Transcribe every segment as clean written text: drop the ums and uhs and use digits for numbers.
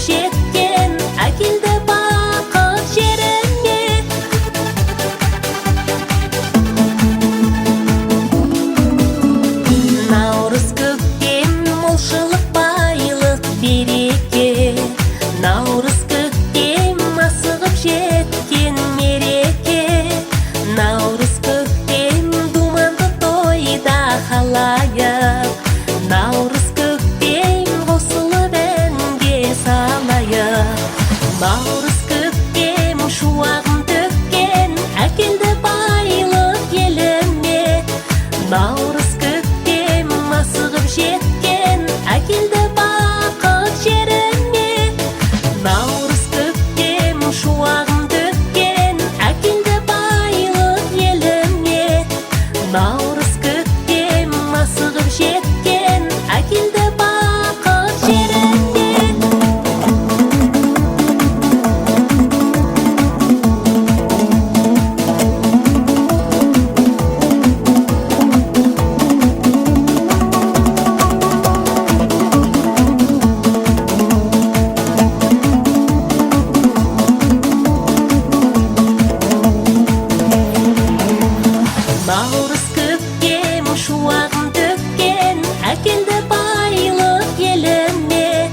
Жеткен әкелді бақыт жеріме. Наурыз көктем, молшылық, байлық, береке. Наурыз көктем, асығып жеткен мереке. Наурыз көктем, думанды тойда халайық. Наурыз көктем, қосылып әнге салайық. Наурыз көктем, шуағын төккен, әкелді байлық еліме. Наурыз көктем, асығып жеткен, әкелді бақыт жеріме. Наурыз көктем, шуағын төккен, әкелді байлық еліме. Наурыз көктем, асығып жеткен, әкелді бақыт жеріме. Наурыз көктем, шуағын төккен, әкелді байлық еліме.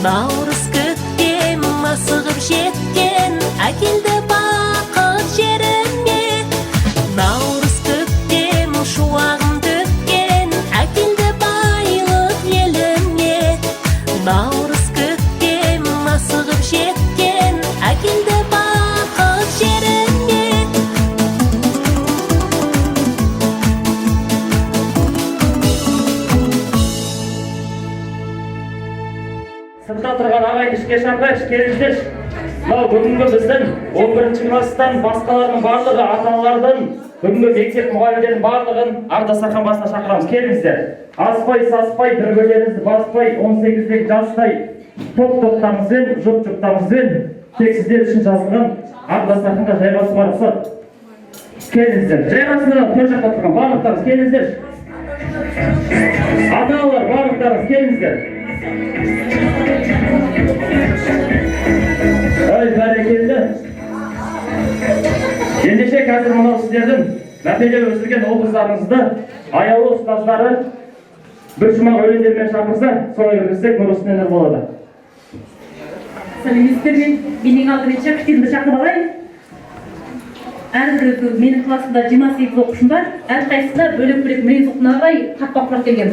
Наурыз көктем, асығып жеткен, әкелді бақыт жеріме. Наурыз көктем, шуағын төккен, әкелді байлық еліме. Наурыз көктем, асығып жеткен, әкелді бақыт жеріме. Сыртта тұрған ағайын ішке шақырайықшы, келіңіздерші. Мынау бүгінгі біздің 11 класстан басқалардың барлығы, ата аналардың, бүгінгі мектеп мұғалімдерінің барлығын ақ дастархан басына шақырамыз. Келіңіздер. Аспай саспай, бір бірлеріңізді баспай, 18-дегі жастай топ топтарыңызбен, жұп жұптарыңызбен тек сіздер үшін жазылған ақ дастарханға жайғасуға рұқсат. Келіңіздер. Жайғасыңдар, төр жақта тұрған барлықтарыңыз келіңіздерші. Ата аналар, барлықтарыңыз келіңіздер. Ой, бәрекелді. Ендеше, қазір мынау сіздердің мәпелеп өсірген ұл қыздарыңызды аяулы ұстаздары бір шумақ өлеңдермен шақырса, солай кіргізсек, нұр үстіне нұр болады. Сәлеметсіздер ме? Мен ең алдымен шәкірттерімді шақырып алайын. Әрбір өзі менің классымда 28 оқушым бар. Әрқайсысына бөлек бөлек мінез құлқына қарай тақпақ құрап келген.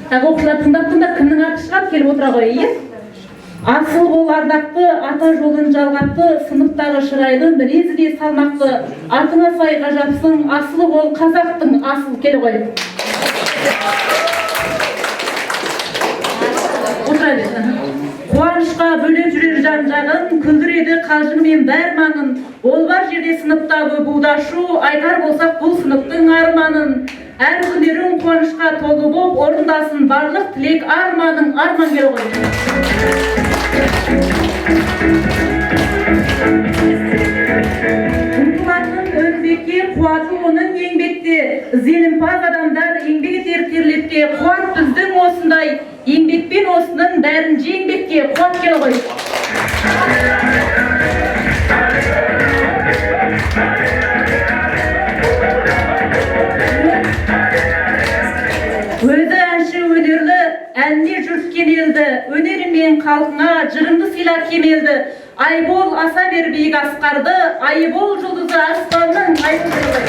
Тағы оқушылар тыңдап тыңдап кімнің аты шығады, келіп отыра ғой, иә. Асыл бол, ардақты, ата жолын жалғапты, сыныптағы шырайлы, мінезі де салмақты, атыңа сай ғажапсың, асылы бол қазақтың, асыл, келе ғой. Отыра бер. Қуанышқа бөлеп жүрер жан жағын, күлдіреді қалжыңмен бәр маңын. Ол бар жерде сыныпта көп у-шу, айтар болсақ бұл сыныптың арманын. Әр күндерің қуанышқа толы боп, орындасын барлық тілек арманың, арман, келе ғой. Ұмтылатын еңбекке, қуаты оның еңбекте, ізденімпаз адамдар еңбек етер терлеп те, қуат біздің осындай, еңбекпен осының бәрін жеңбекке, қуат, келе ғой. Өзі әнші, өнерлі, әніне жұрт кенелді, өнерімен халқыңа жырыңды сыйла кемелді. Айбол, аса бер биік асқарды, Айбол, жұлдызы аспанның, Айбол, келе ғой.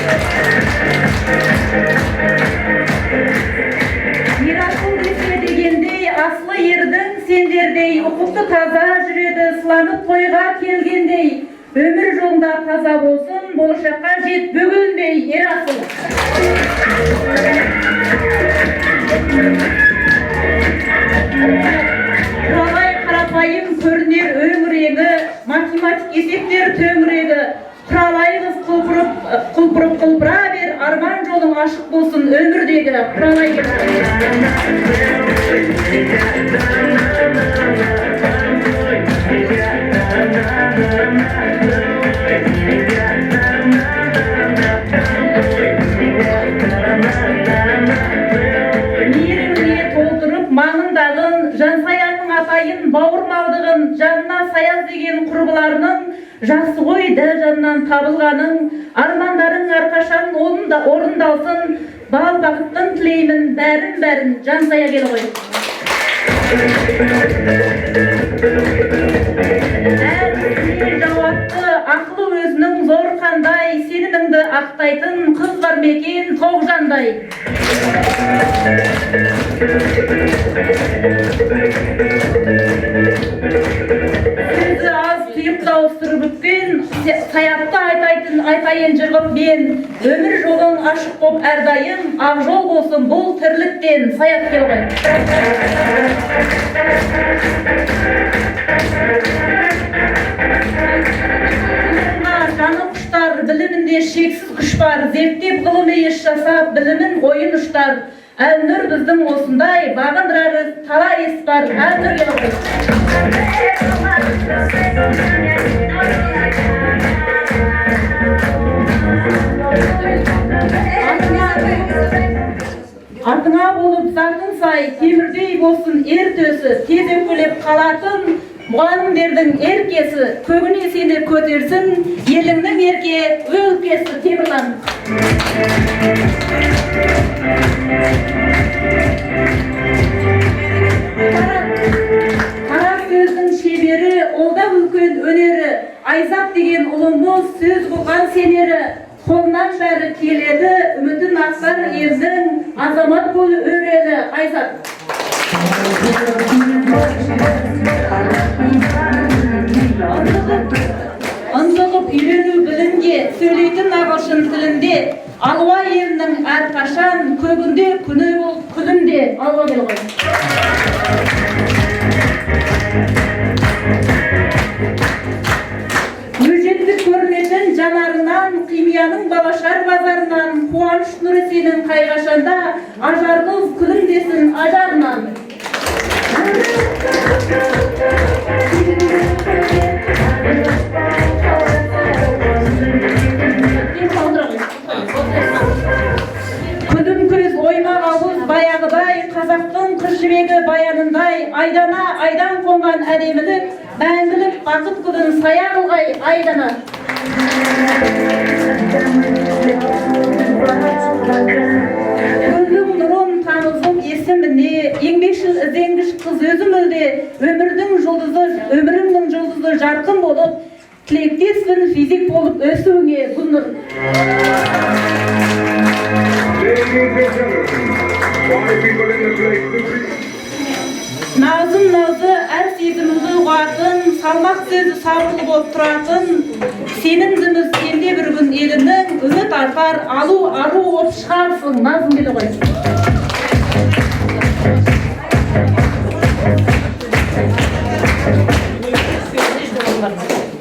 Ерасыл десе дегендей, асылы ердің сендердей, ұқыпты таза жүреді, сыланып тойға келгендей. Өмір жолында таза болсын, болашаққа жет бөгелмей, Ерасыл. Құралай қарапайым көрінер өң реңі, математик есептер төңірегі. Құралай қыз, құлпырып, құлпырып құлпыра бер, арман жолың ашық болсын өмірдегі. Құралай. Мейіріміне толтырып маңындағын, Жансаяның атын. атайын бауырмалдығын, жанына саяз деген құрбыларының, жақсы ғой дәл жанынан табылғаның, армандарың әрқашан орындалсын, бал бақыттың тілеймін, бәрін-бәрін, Жансая кел ғой. Әр ісіне жауапты, ақылы өзінің зор қандай, сеніміңді ақтайтын қыз бар ма екен Тоғжандай. Сөзі аз, тұйық дауыстырып өткен, саятты айтайтын, айтайын жыр мен, өмір жолың ашық боп әрдайым, ақ жол болсын бұл тірліктен, Саят кел ғой. Жаны құштар, білімінде шексіз күш бар, зерттеп ғылыми іс жасап, білімін ойын ұштар. Әлнұр біздің осындай, бағындырар талай іс бар, Әлнұр кел ғой. Артыңа болып затың сай, темірдей болсын ер төсі, тез өкпелеп қалатын мұғалімдердің еркесі, көгіне сені көтерсін, еліңнің ерке өлкесі. Темірлан. Қара сөздің шебері, ол да үлкен өнері, Айзат деген ұлымыз сөз қылған сенері, қолынан бәрі келеді, үмітін ақтар елдің, азамат бол өрелі. Айзат. Ынтығып үйрену білімге, сөйлейтін ағылшын тілінде, Алуа елінің әрқашан көгінде күні бол күлімде. Алуа кел ғой. Өжеттік көрінетін жанарынан, қимияның балашар базарынан, қуаныш нұры сенің қайғашанда, ажар қыз күлімдесін ажарынан. Күлім көз оймақ ауыз баяғыдай, қазақтың қыз жібегі баянындай, Айдана айдан қонған әдемілік, мәңгілік бақыт гүлін сая қылғай Айдана. Гүлдің нұрын тамызып есіміне, еңбекшіл ізденгіш қыз өзі мүлде, өмірдің жұлдызы, өміріңнің жұлдызы жарқын болып, тілектеспін физик болып өсуіңе, Гүлнұр. Назым назы әр сезіміңді ұғатын, салмақ сөзі сабырлы болып тұратын, сенімдіміз сенде бір күн елінің, үміт артар алу ару болып шығарсың. Назым келе ғой.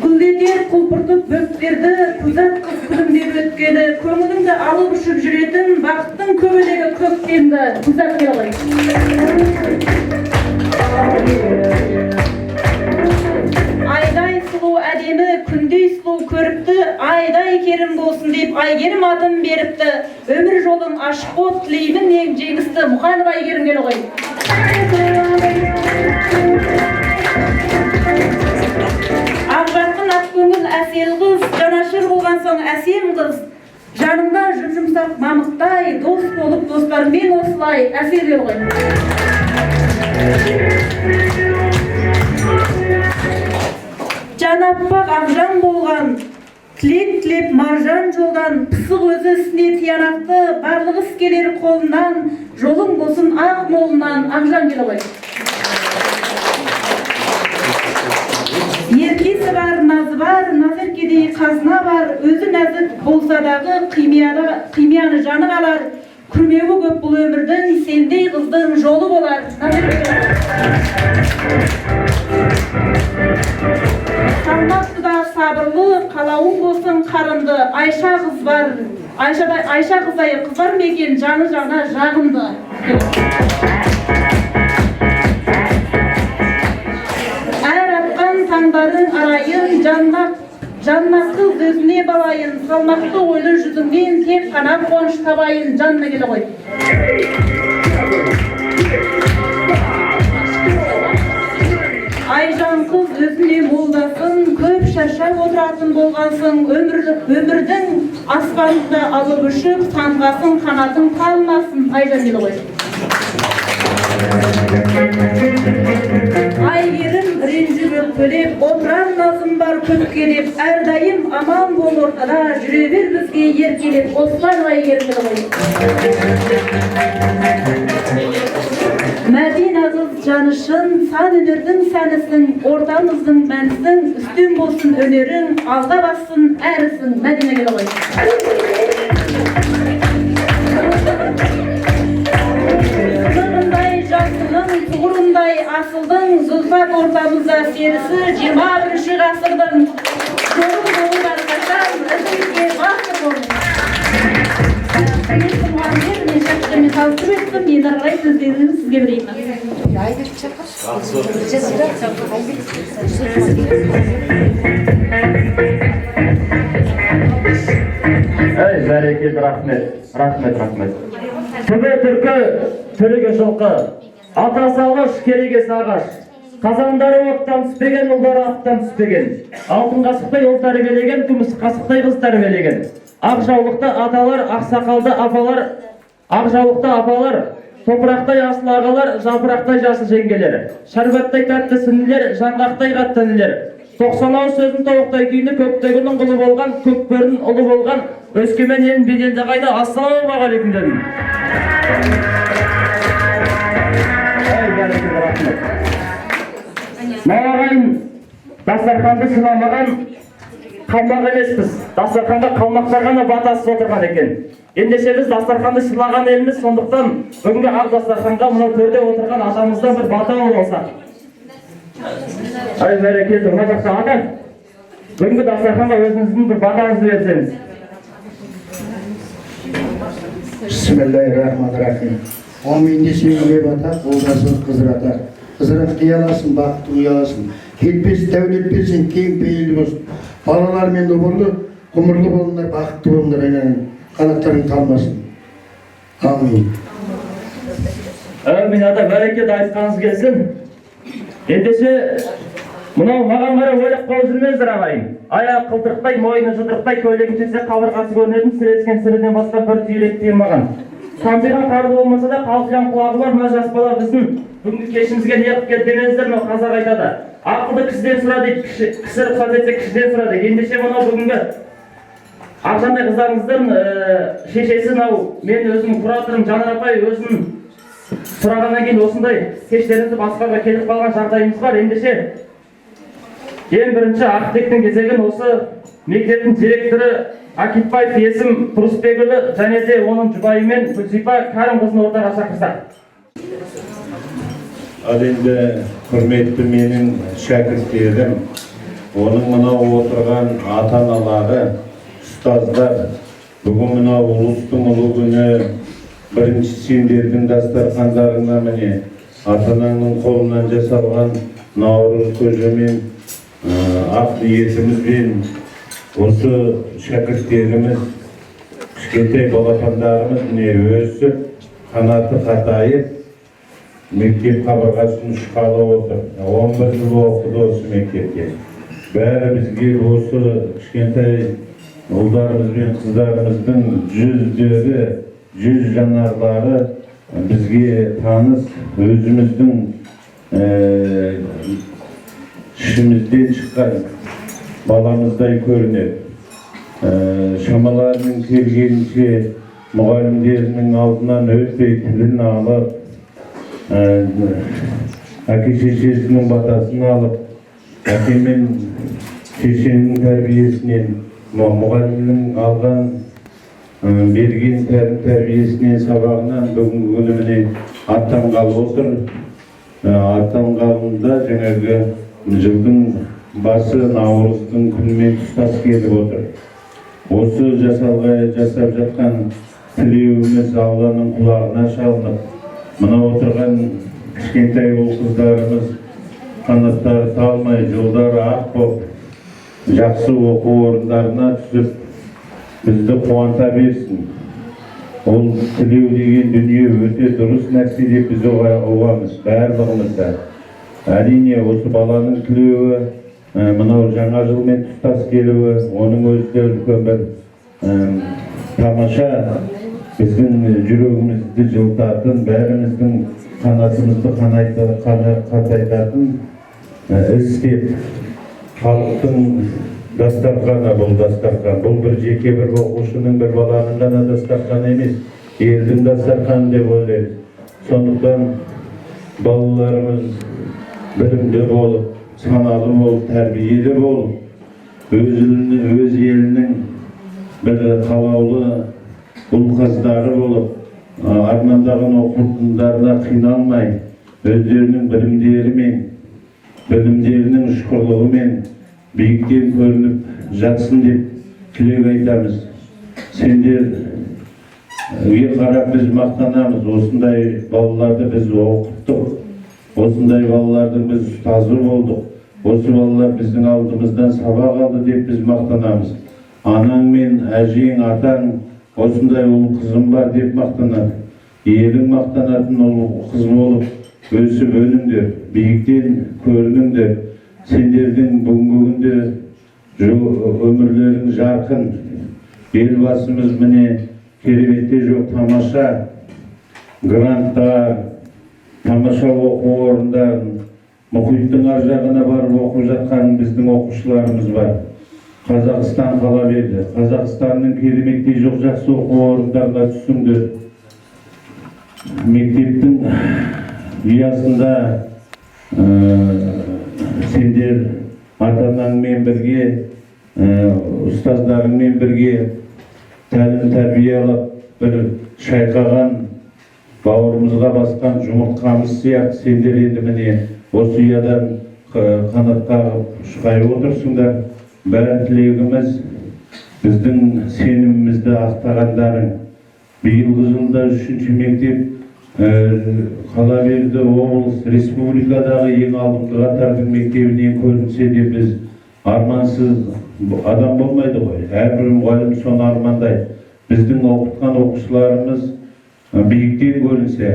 Гүлдетер құлпыртып бөктерді, күзет қыз күлімдеп өткені, көңіліңді алып ұшып жүретін, бақыттың көбелегі көктемді. Күзет келе ғой. Айдай сұлу әдемі, күндей сұлу көрікті, айдай керім болсын деп Әйгерім атын беріпті. Өмір жолың ашық болып тілеймін ең жеңісті. Мұқанова Әйгерім келе ғой. Ақжарқын ақкөңіл әсел қыз, жанашыр болған соң әсем қыз, жаныңда жұп-жұмсақ мамықтай, дос болып достармен осылай әсел келе ғой. Жан аппақ ақжан болған, тілек тілеп маржан жолдан, пысық өзі ісіне тиянақты, барлығы іс келер қолынан, жолың болсын ақ молынан. Ақжан келе ғой. Еркесі бар, назы бар, назеркедей қазына бар, өзі нәзік болса дағы қимияны жаны қалар, күрмеуі көп бұл өмірдің, сендей қыздың жолы болар. Салмақты да сабырлы, қалауың болсын қарынды, Айша қыз бар, Айша қыздай қыз бар ма екен, жаны жағына жағымды. Әр атқан таңдарың арайын, жанна қыз өзіне балайын, салмақты ойлы жүзіңнен тек қана қуаныш табайын, жанына келе ғой. Айжан қыз өзіне молдасын, көп шаршап отыратын болғансың, өмірдің аспанында алып ұшып, самғасын, қанатың қалмасын. Айжан дейді ғой. Әйгерім ренжіп өкпелеп, отырар назым бар көпке деп, әрдайым аман бол ортада, жүре бер бізге еркелеп. Осылай Әйгерім дейді ғой. Мәдина қыз жанышын, сан өнердің сәнісің, ортамыздың мәнісің, үстем болсын өнерің, алға бассын әрісің. Мәдина келе ғой. Сырындай жасының, тұғырындай асылдың, Зұлфат ортамызда серісі, 21 ғасырдың жолын болып әрқашан ізгілікке батыр болыңыз. Құрметті мұғалімдер, мен шәкірттермен таныстырып өттім. Енді ары қарай сөздерімді сізге берейін. Әй, бәрекелді, рахмет, рахмет, рахмет. Түбі түркі, түрігі жылқы, атасы ағаш, керегесі ағаш. Қазандары оттан түспеген, ұлдары аттан түспеген. Алтын қасықтай ұл тәрбиелеген, күміс қасықтай қыз тәрбиелеген. Ақ жаулықты аталар, ақ сақалды апалар, ақ жаулықты апалар, топырақтай асыл ағалар, жапырақтай жасыл жеңгелер, шәрбаттай тәтті сіңлілер, жаңғақтай қатты інілер. 90 ауыз сөзін тобықтай күйіні көктегінің құлы болған, көкбөрінің ұлы болған, Өскемен елін беделді қайда, ассалаумағалейкум дедім. Ай, бәрекелді, рахмет. Мынау ағайын, дастарханды сыйламаған қалмақ емеспіз. Дастарханға қалмақтар ғана батасыз отырған екен. Ендеше біз дастарханды сыйлаған елміз, сондықтан бүгінгі ақ дастарханға мынау төрде отырған атамыздан бір бата алып алсақ. Ай, бәрекелді, мына жақта ата, бүгінгі дастарханға өзіңіздің бір батаңызды берсеңіз. Бисмиллахиррахманиррахим. Амин десең бата, қолдасын Қызыр ата. Қызыр ата қияласын, бақытты ұяласын. Кетпес дәулет берсін, кең пейілді болсын. Балалармен ғұмырлы, ғұмырлы болыңдар, бақытты болыңдар, айналайын. Қанаттарың талмасын. Амин. Әмин ата, бәрекелді, айтқаныңыз келсін. Ендеше мынау маған қарап ойлап қалып жүрмеңіздер ағайын. Аяғы қылтырықтай, мойны жұдырықтай, көйлегін шешсе қабырғасы көрінетін сірескен сіріден басқа бір түйір ет тыйылмаған. Қампиған қарны болмаса да қалқиған құлағы бар мына жас бала біздің бүгінгі кешімізге не қылып келді демеңіздер, мынау қазақ айтады. Ақылды кісіден сұра дейді, кісі рұқсат етсе кішіден сұра дейді. Ендеше мынау бүгінгі ақжандай қыздарыңыздың шешесі мынау мен өзім кураторым Жанар апай өзінің сұрағаннан кейін осындай кештерімізді басқаруға келіп қалған жағдайымыз бар. Ендеше ең бірінші ақтектің кезегін осы мектептің директоры Акитбаев Есім Тұрысбекұлы және де оның жұбайымен Гүлзипа Кәрімқызын ортаға шақырсақ. Ал енді құрметті менің шәкірттерім, оның мынау отырған ата-аналары, ұстаздар, бүгін мынау ұлыстың ұлы күні, бірінші сендердің дастархандарыңа міне ата-анаңның қолынан жасалған наурыз көжемен, ақ ниетімізбен осы шәкірттеріміз, кішкентай балапандарымыз міне өсіп, қанаты қатайып, мектеп қабырғасын ұшқалы отыр. 11 жыл оқыды осы мектепте. Бәрі бізге осы кішкентай ұлдарымыз бен қыздарымыздың жүздері, жүз жанарлары бізге таныс, өзіміздің ішімізден шыққан баламыздай көрінеді. Шамаларының келгенше мұғалімдерінің алдынан өтпей тілін алып, әке шешесінің батасын алып, әке мен шешенің тәрбиесінен, мұғалімнің алған берген тәлім тәрбиесінен, сабағынан бүгінгі күні міне аттанғалы отыр. Аттанғанында жаңағы жылдың басы наурыздың күнімен тұстас келіп отыр. Осы жасап жатқан тілеуіміз Алланың құлағына шалынып, мына отырған кішкентай ұл қыздарымыз қанаттары талмай, жолдары ақ болып, жақсы оқу орындарына түсіп, бізді қуанта берсін. Ол тілеу деген дүние өте дұрыс нәрсе деп біз ұғамыз барлығымыз да. Әрине, осы баланың тілеуі, мынау жаңа жылмен тұстас келуі, оның өзі де үлкен бір тамаша, біздің жүрегімізді жылытатын, бәріміздің қанатымызды қатайтатын іс деп. Халықтың дастарханы бұл дастархан. Бұл бір жеке бір оқушының, бір баланың ғана дастарханы емес, елдің дастарханы деп ойлаймыз. Сондықтан балаларымыз білімді болып, саналы болып, тәрбиелі болып, өз елінің бір қалаулы ұл қыздары болып, армандаған оқу орындарына қиналмай, өздерінің білімдерімен, білімдерінің ұшқырлығымен биіктен көрініп жатсын деп тілек айтамыз. Сендерге қарап біз мақтанамыз: осындай балаларды біз оқыттық, осындай балалардың біз ұстазы болдық, осы балалар біздің алдымыздан сабақ алды деп біз мақтанамыз. Анаң мен әжең, атаң осындай ұл қызым бар деп мақтанады. Елің мақтанатын ұл қыз болып өсіп өніңдер, биіктен көрініңдер. Сендердің бүгінгі күнде өмірлерің жарқын. Елбасымыз, міне, кереметте жоқ тамаша гранттар, тамаша оқу орындарын, мұхиттың ар жағына барып оқып жатқан біздің оқушыларымыз бар. Қазақстан қала берді, Қазақстанның кереметтей жоқ жақсы оқу орындарына түсіңдер. Мектептің ұясында сендер ата анаңмен бірге, ұстаздарыңмен бірге тәлім тәрбие алып, бір шайқаған бауырымызға басқан жұмыртқамыз сияқты сендер енді, міне, осы ұядан қанат қағып ұшқайып отырсыңдар. Бәрі тілегіміз, біздің сенімімізді ақтағандарың. Биылғы жылда үшінші мектеп, қала берді облыс, республикадағы ең алдыңғы қатардың мектебінен көрінсе де, біз армансыз адам болмайды ғой, әрбір мұғалім соны армандайды. Біздің оқытқан оқушыларымыз биіктен көрінсе,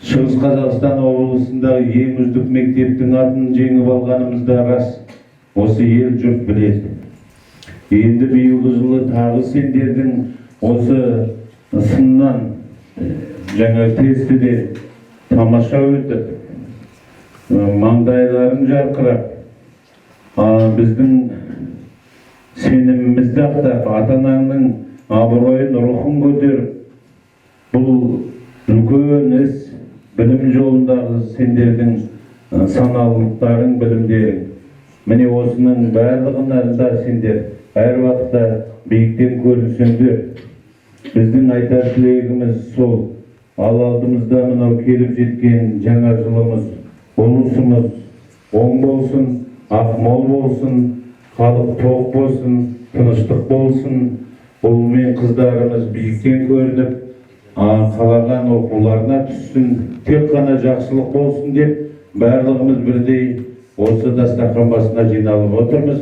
Шығыс Қазақстан облысындағы ең үздік мектептің атын жеңіп алғанымыз да рас, осы ел жұрт біледі. Енді биылғы жылы тағы сендердің осы сыннан, жаңа тестіде тамаша өтіп, маңдайларың жарқырап, біздің сенімімізді ақтап, ата анаңның абыройын, рухын көтеріп, бұл үлкен іс, білім жолындағы сендердің саналылықтарың, білімдерің, міне, осының барлығына да сендер әр уақытта биіктен көрінсеңдер. Біздің айтар тілегіміз сол. Ал алдымызда мынау келіп жеткен жаңа жылымыз, ұлысымыз оң болсын, ақ мол болсын, халық тоқ болсын, тыныштық болсын, ұл мен қыздарымыз биіктен көрініп, қалаған оқуларына түссін, тек қана жақсылық болсын деп барлығымыз бірдей осы дастархан басына жиналып отырмыз.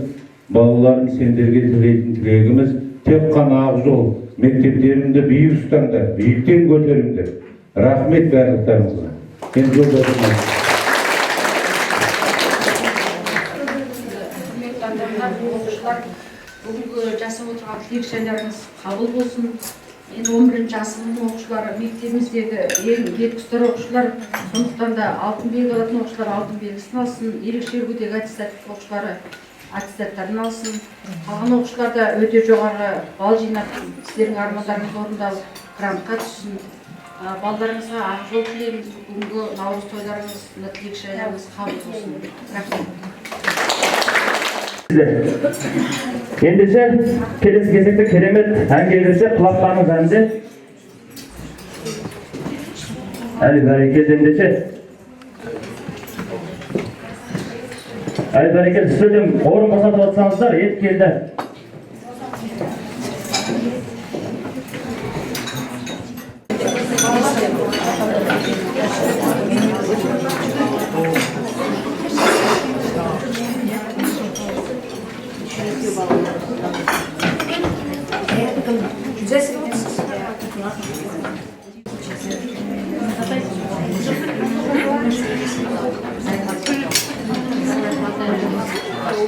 Балаларым, сендерге тілейтін тілегіміз тек қана ақ жол. Мектептеріңді биік ұстаңдар, биіктен көтеріңдер. Рахмет барлықтарыңызға. Енді жолдасым. Құрметті ата-аналар, оқушылар, бүгінгі жасап отырған тілек жайларыңыз қабыл болсын. Енді 11-ші А сыныбының оқушылары мектебіміздегі ең беткі оқушылар, сондықтан да алтын белгі алатын оқушылар алтын белгісін алсын, ерекше үлгідегі аттестат оқушылары аттестаттарын алсын. Қалған оқушылар да өте жоғары балл жинап, сіздердің армандарыңыз орындалып, грантқа түссін. Балдарыңызға ақ жол тілейміз. Бүгінгі наурыз тойларыңыз, мына тілек жайларыңыз қабыл болсын. Рахмет. Ендеше, келесі кезекте керемет әнге кірсе, құлақтарыңыз әнде. Әли, бәрекелді, ендеше. Әли, бәрекелді, сөйлем орын босатып отырсаңыздар, ет келді.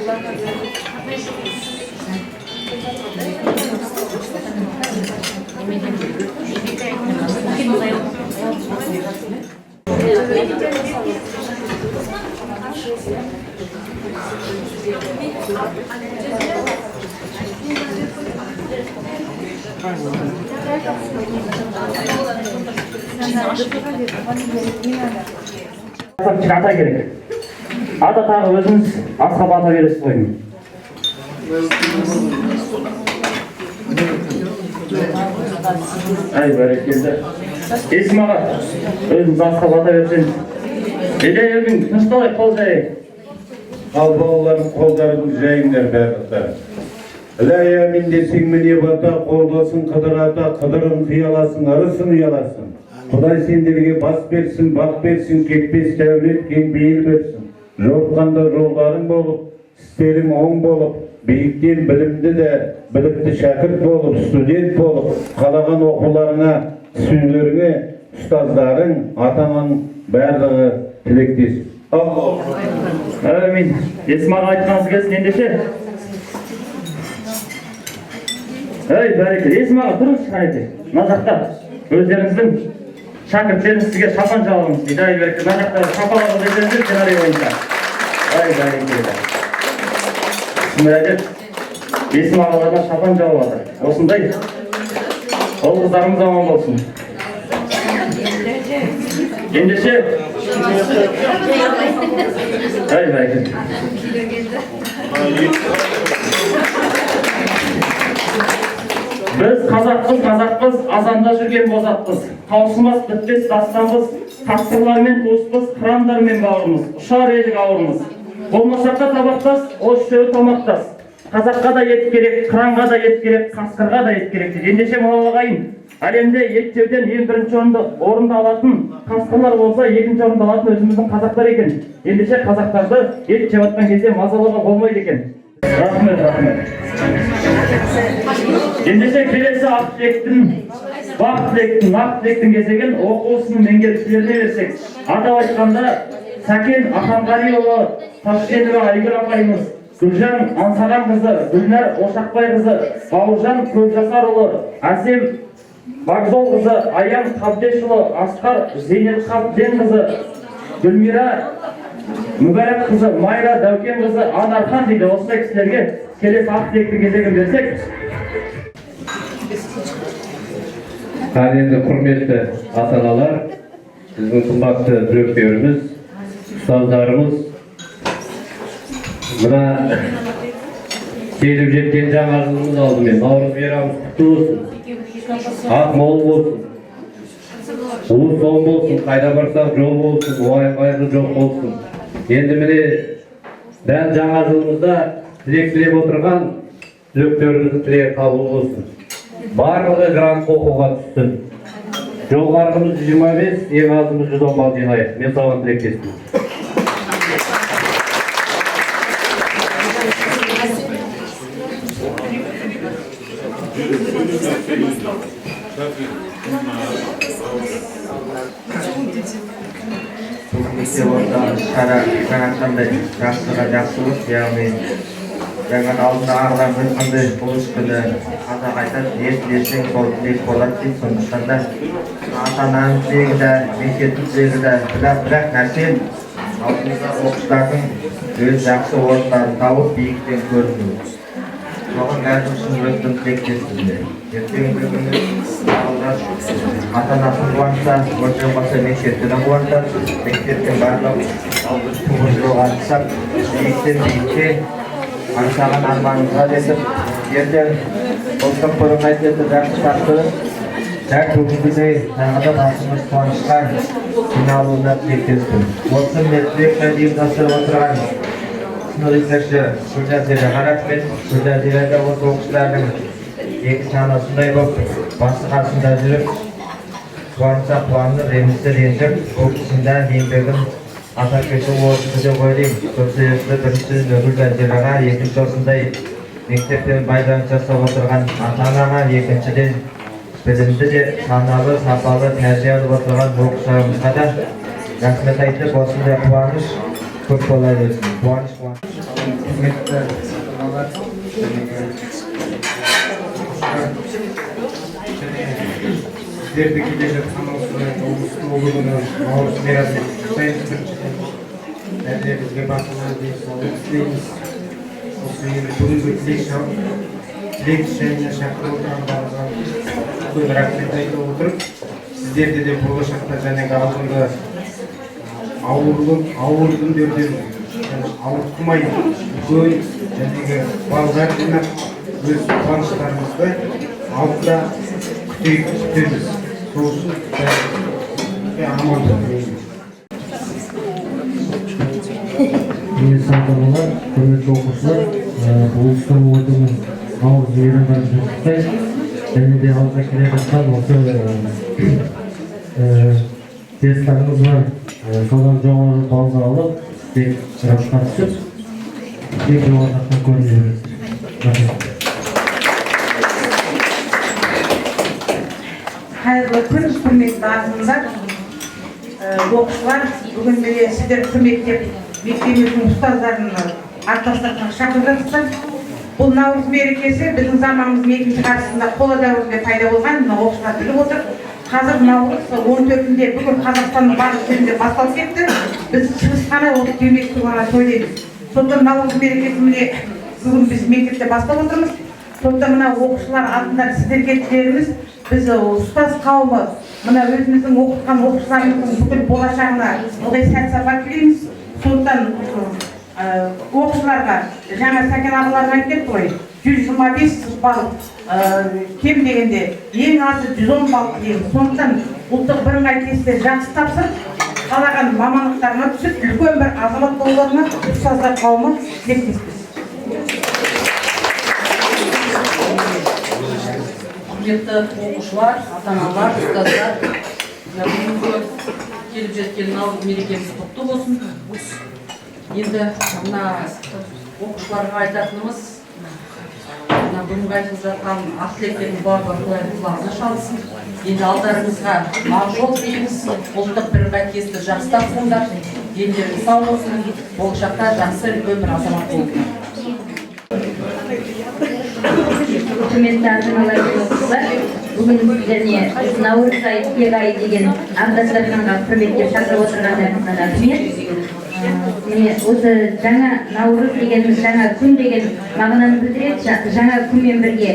Ата керек. Ата тағы өзіңіз асқа бата бересіз ғой. Әй, бәрекелді. Есім аға, өзіңіз асқа бата берсеңіз. Еле өзің тынышталай қол жайық. Ал балаларым, қолдарыңды жайыңдар барлықтары. Іләй әмин десең міне бата, қолдасын Қыдыр ата, қыдырын қияласын, ырысын ұяласын. Құдай сендерге бас берсін, бақ берсін, кетпес дәулет, кең бейіл берсін. Жортқанда жолдарың болып, істерің оң болып, биіктен білімді де, білікті шәкірт болып, студент болып, қалаған оқуларыңа, түсулеріңе ұстаздарың, ата-анаң барлығы тілектес. Әмин. Есім аға айтқаныңыз келсін ендеше. Ей, бәрекелді. Есім аға, тұрыңызшы қанеке. Мына жақта өздеріңіздің шәкірттеріңіз сізге шапан жабамыз дейді. Ай, бәрекелді. Мына жақта шапалақ десеңіздер, сценарий бойынша. Ай, бәрекелді. Бісміллә деп Есім ағаларына шапан жауып жатыр. Осындай ұл қыздарымыз аман болсын. Ендеше, ай, бәрекелді. Біз қазақпыз, қазақпыз, азанда жүрген бозатпыз. Таусылмас бітпес дастанбыз, қасқырлармен туыспыз, қырандармен бауырмыз, ұшар едік ауырмыз. Болмасақ та табақтас, осы үшеуі томақтас. Қазаққа да ет керек, қыранға да ет керек, қасқырға да ет керек дейді. Ендеше мынау ағайын, әлемде ет жеуден ең бірінші орынды алатын қасқырлар болса, екінші орынды алатын өзіміздің қазақтар екен. Ендеше қазақтарды ет жеп жатқан кезде мазалауға болмайды екен. Рахмет, рахмет. Ендеше келесі ақ тілектің, бақ тілектің, нақ тілектің кезегін оқу ісінің меңгерушілеріне берсек. Атап айтқанда, Сәкен Аханғалиұлы, Ташкенова Айгүл апайымыз, Гүлжан Аңсағанқызы, Гүлнар Ошақбайқызы, Бауыржан Көпжасарұлы, Әсем Вокзолқызы, Аян Қабдешұлы, Асқар Зейнетқабденқызы, Гүлмира Мүбәрәкқызы, Майра Дәукенқызы, Анархан дейді. Осындай кісілерге келесі ақ тілектің кезегін берсек. Ал енді құрметті ата-аналар, біздің қымбатты түлектеріміз, ұстаздарымыз, мына келіп жеткен жаңа жылымыз алдымен наурыз мейрамымыз құтты болсын, ақ мол болсын, ұлы соң болсын, қайда барсақ жол болсын, уайым қайғы жоқ болсын. Енді міне дәл жаңа жылымызда тілек тілеп отырған түлектеріміздің тілегі қабыл болсын. Барлығы грантқа оқуға түссін. Жоғарғымыз 125, ең азымыз 110 балл жинайық. Мен соған тілектеспін. Мектеп ортағы шара жаңақандай жақсыға жақсылық, яғни жаңа алдында ағаларымыз айтқандай бұл іс күні қазақ айтады, не тілесең сол тілек болады дейді. Сондықтан да ата-ананың тілегі де, мектептің тілегі де, бірақ нәрсе алдымызда оқушылардың өз жақсы орындарын тауып биіктен көрінуі. Соған бәріміз шын жүректен тілектеспіз. Ертеңгі күні балалар ата-анасын қуантса, онымен қоса мектепті де қуантады. Мектептің барлық туғызылған аңсап, биіктен биікке аңсаған арманымызға жетіп, ертең ұлттық бірыңғай тестті жақсы тапсырып, дәл бүгінгідей тағы да басымыз қуанышқа жиналуына тілектеспін. Осы міне тілек ұйымдастырып отырған сынып жетекші Гүлжазираға рахмет. Гүлжазира да осы оқушылардың екінші анасындай болып басы қасында жүріп, қуанса қуанып, ренжісе ренжіп, бұл кісінің де еңбегін атап кету орынды деп ойлаймын. Сол себепті бірінші Гүлжазираға, екінші осындай мектеппен байланыс жасап отырған ата-анаға, екіншіден білімді де саналы, сапалы тәрбие алып отырған оқушыларымызға да рахмет айтып, осындай қуаныш көп бола берсін. Қуаныш, қуаныш. Құрметті ата-аналар, және және сіздерді келе жатқан осы ұлыстың ұлы күні, Наурыз мейрамымен құттықтаймыз. Біріншіден, бәріңізге басынан денсаулық тілейміз. Осы енді бүгінгі тілек шайына шақырып отырғандарыңызға үлкен рахмет айта отырып, сіздерді де болашақта жаңағы алдыңғы ауыр күндерден ауытқымай, үлкен жәнегі балдар жинап, өз қуаныштарымызды алдыда күтеміз. Сол үшін бәріңізге амандық тілеймін. Құрметті ата-аналар, құрметті оқушылар, ұлыстың ұлы күні, Наурыз мейрамдарыңызбен құттықтаймын. Және де алда келе жатқан осы тесттарыңыз бар, содан жоғары балды алып, тек грантқа түсіп, тек жоғары жақтан көріне бересіздер. Рахмет. Қайырлы күн, құрметті азаматтар, оқушылар! Бүгін міне сіздер құрметтеп мектебіміздің ұстаздарын ат дастарханға шақырып жатсыздар. Бұл Наурыз мерекесі біздің заманымыздың екінші ғасырында, қола дәуірінде пайда болған. Мына оқушылар біліп отыр. Қазір Наурыз 14-інде бүкіл Қазақстанның барлық жерінде басталып кетті. Біз шығыс қана осы 22 күн ғана тойлаймыз. Сондықтан Наурыз мерекесі міне бүгін біз мектепте бастап отырмыз. Сондықтан мына оқушылар атынан сіздерге тілеріміз: біз, ұстаз қауымы, мына өзіміздің оқытқан оқушыларымыздың бүкіл болашағына ылғи сәт сапар тілейміз. Сондықтан оқушыларға жаңа Сәкен ағаларың айтып кетті ғой, 125 балл, кем дегенде ең азы 110 балл тілейміз. Сондықтан ұлттық бірыңғай тестті жақсы тапсырып, қалаған мамандықтарына түсіп, үлкен бір азамат болуларына ұстаздар қауымы тілектеспіз. Құрметті оқушылар, ата аналар, ұстаздар, мына бүгінгі келіп жеткен Наурыз мерекеміз құтты болсын. Енді мына оқушыларға айтатынымыз, мына бүгінгі айтылып жатқан ақ тілектердің барлығы Құдайдың құлағына шалсын. Енді алдарыңызға ақ жол тілейміз. Ұлттық бірыңғай тестті жақсы тапсырыңдар, дендеріңіз сау болсын, болашақта жақсы үлкен бір азамат болыңдар. Құрметті ата аналар мен оқушылар, бүгін сіздерге Наурыз айы, тілек айы деген ақ дастарханға құрметтеп шақырып отырғандарыңызға рахмет. Міне, осы жаңа Наурыз дегеніміз жаңа күн деген мағынаны білдіреді. Жаңа күнмен бірге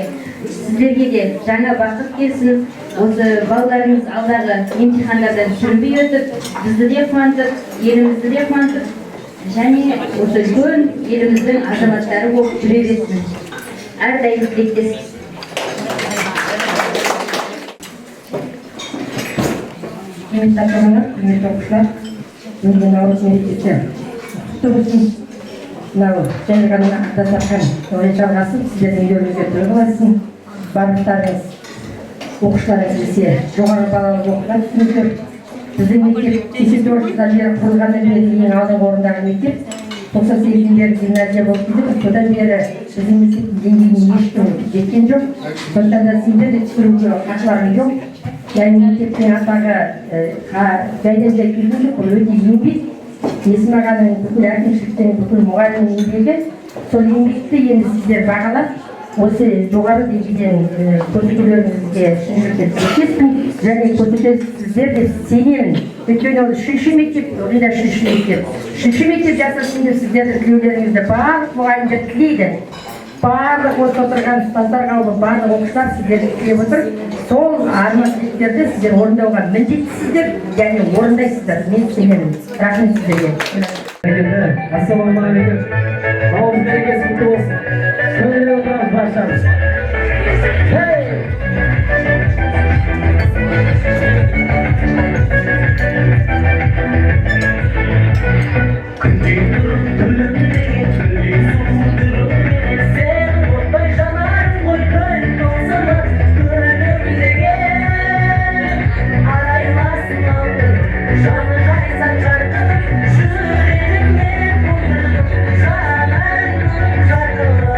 сіздерге де жаңа бақыт келсін. Осы балаларыңыз алдағы емтихандардан сүрінбей өтіп, бізді де қуантып, елімізді де қуантып, және осы үлкен еліміздің азаматтары болып жүре берсін. Әрдайым тілектеспіз. Құрметті ата аналар, құрметті оқушылар, бүгінгі Наурыз мерекесі құтты болсын. Мынау жайған дастархан ылғи жалғасып, сіздердің үйлеріңізге той қыласын. Барлықтарыңыз, оқушылар, әсіресе жоғары балалы оқуға түсіңіздер. Біздің мектеп 89 жылдан бері құрылғаннан бері ең алдыңғы орындағы мектеп. 98-ден бері гимназия болып келдік. Содан бері біздің мектептің деңгейіне ешкім жеткен жоқ. Сондықтан да сендер де түкіруге хақыларың жоқ. Яғни мектептің атағы жайдан жай келген жоқ, ол өте еңбек. Есім ағаның, бүкіл әкімшіліктің, бүкіл мұғалімнің еңбегі. Сол еңбекті енді сіздер бағалап, осы жоғары деңгейден көрсетулеріңізге шын жүректен тілектеспін және көрсетесіздер деп сенемін. Өйткені ол үшінші мектеп, ылғи да үшінші мектеп. Үшінші мектеп жасасын деп сіздердің тілеулеріңізді барлық мұғалімдер тілейді. Барлық осы отырған ұстаздар қауымы, барлық оқушылар сіздерді тілеп отыр. Сол арман тілектерді сіздер орындауға міндеттісіздер және орындайсыздар. Мен сенемін. Рахмет сіздерге. Ассалаумағалейкум. Наурыз мерекесі құтты болсын. Көңілді отырамыз баршамыз. Hey! Күндей нұрым күлімдеген, күндей сұлу түріңменен, сенің оттай жанарың ғой күн тылсымы күлімдеген. Арайласын алтын, жаны жайсаң жарқыным, жүрегіме қондырдым жанарыңның жарқылын.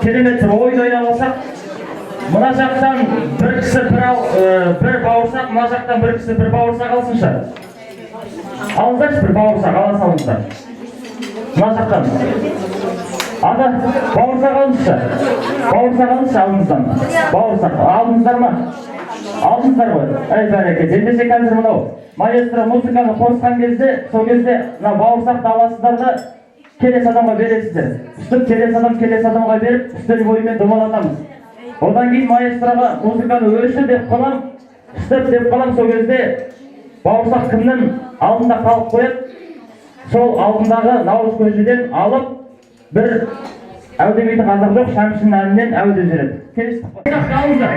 Керемет бір ойын ойнап алсақ. Мына жақтан бір кісі бір бауырсақ, мына жақтан бір кісі бір бауырсақ алсыншы. Алыңыздаршы, бір бауырсақ ала салыңыздар. Мына жақтан. Ана, бауырсақ алыңызшы. Бауырсақ алыңызшы алдыңыздан. Бауырсақ алдыңыздар ма? Алдыңыздар ғой. Әй, бәрекелді. Ендеше қазір мынау маэстро музыканы қосқан кезде, сол кезде мына бауырсақты аласыздар да келесі адамға бересіздер. Сөйтіп келесі адам келесі адамға беріп, үстел бойымен домалатамыз. Одан кейін маэстроға музыканы өшір деп қалам, стоп деп қалам, сол кезде бауырсақ кімнің алдында қалып қояды, сол алдындағы наурыз көжеден алып бір әу демейтін қазақ жоқ, Шәмшінің әнінен әу деп жібереді. Келістік қой. Бауырсақты алыңыздар.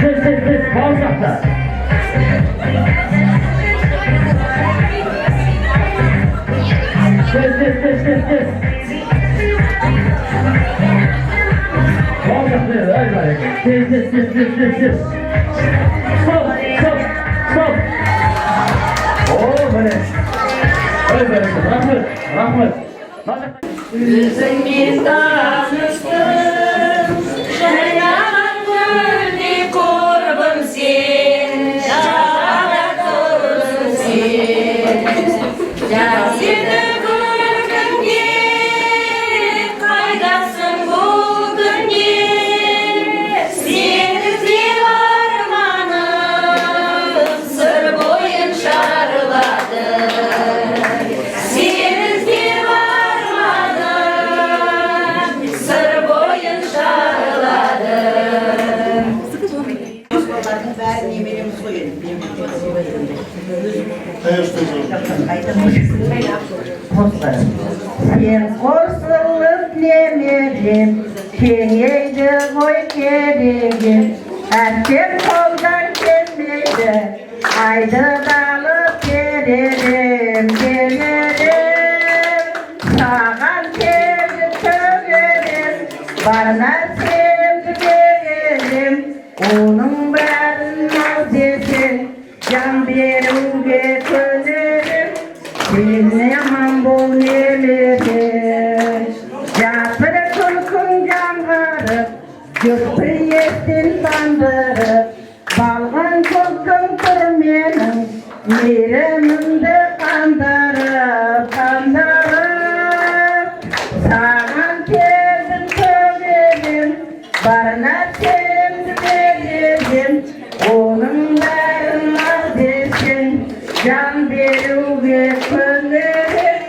Тез, тез, тез, бауырсақты. Тез, тез, тез, тез, тез. Бауырсақты, әй, бәрекелді. Тез, тез, тез, тез, тез, тез. Стоп, стоп, стоп. О, міне. Ой, бәрекелді. Рахмет, рахмет. Өзіңмен таныстым, жайнаған гүлдей құрбым сен, жағада тұрсың сен. Жаз еді күлкіңде, қайдасың бұл күнде? Сені іздеп арманым Сыр бойын шарлады. Сені іздеп арманым Сыр бойын шарлады. Балалардың бәрі немереміз ғой енді. Сен қосылып немерем, кеңейді ғой керегем. Әттең қолдан келмейді, айды алып беререм, беререм. Саған терді төгерем, бар нәрсемді беререм. Оның бәрін ал десең, жан беруге көнерем. Сен аман бол немерем. Жатыр күлкің жаңғырып, жұртты естен тандырып, балғын көкім тұр менің, мейірімімді қандырып, қандырып. Саған келдім төгерем, бар нәрсемді беререм. Оның бәрін ал десең, жан беруге көнерем.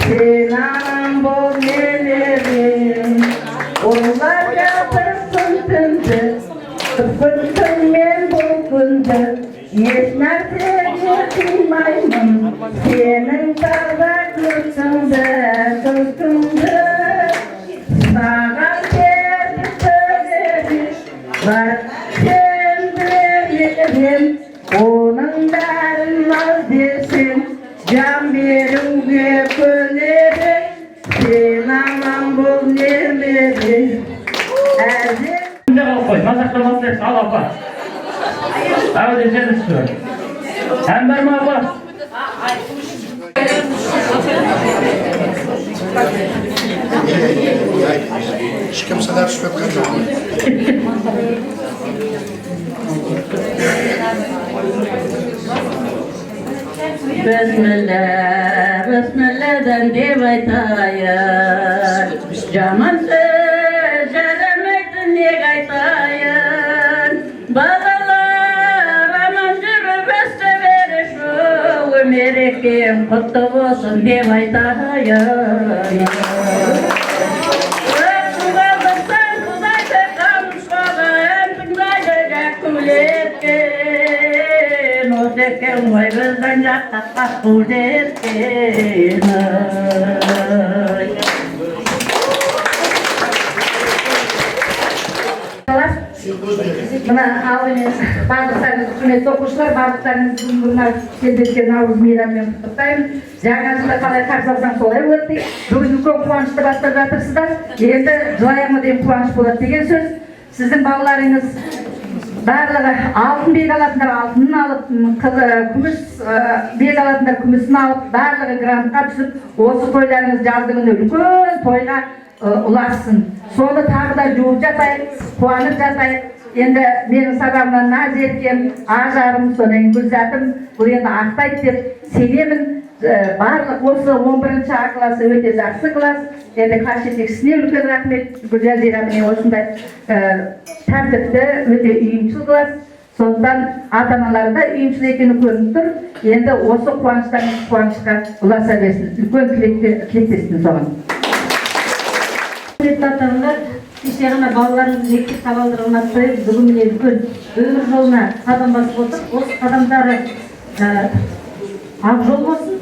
Сен аман бол немерем. Олар жатыр күн түнді, күттім мен бұл күнді. Еш нәрсеге қимаймын, сенің таза күлкіңді, күлкіңді. Саған терді төгерем, бар нәрсемді беререм. Оның бәрін ал десең, жан беруге көнерем. Сен аман бол немерем. Әзер Кімде қалып қойды? Мына жақтан бастайықшы, ал апа. Әу деп жіберіңізші. Ән бар ма, апа? Ешкім садақ түсіп жатқан жоқ. Бісміллә, бісмілләден деп айтайын. Жаман сөз жарамайды неге айтайын. Балалар аман жүріп өсе беріші, мерекем құтты болсын деп айтайын. Өтіп құдайды қамысқаға, ән тыңдайды жәккулеткен. Отекен ғой біздің жақта қаққулеткен. Мына алдымен барлықтарыңыз, құрметті оқушылар, барлықтарыңызды мына келбеткен наурыз мейрамымен құттықтаймын. Жаңа жылды қалай қарсы алсаң солай болады дейді. Бүгін үлкен қуанышты бастап жатырсыздар. Енді жыл аяғына дейін қуаныш болады деген сөз. Сіздің балаларыңыз барлығы алтын белгі алатындар алтынын алып, күміс белгі алатындар күмісін алып, барлығы грантқа түсіп, осы тойларыңыз жазды күні үлкен тойға ұлассын. Соны тағы да жуып жатайық, қуанып жатайық. Енді менің сабағымнан Назеркем, Ажарым, содан кейін Гүлзатым бұл енді ақтайды деп сенемін. Барлық осы 11 А классы өте жақсы класс. Енді класс жетекшісіне үлкен рахмет. Гүлжазира міне осындай тәртіпті, өте ұйымшыл класс. Сондықтан ата-аналары да ұйымшыл екені көрініп тұр. Енді осы қуаныштан қуанышқа ұласа берсін. Үлкен тілектеспін соған. Құрметті ата-аналар, кеше ғана балаларымыз мектеп табалдырығын аттап, бүгін міне үлкен өмір жолына қадам басып отыр. Осы қадамдары ақ жол болсын.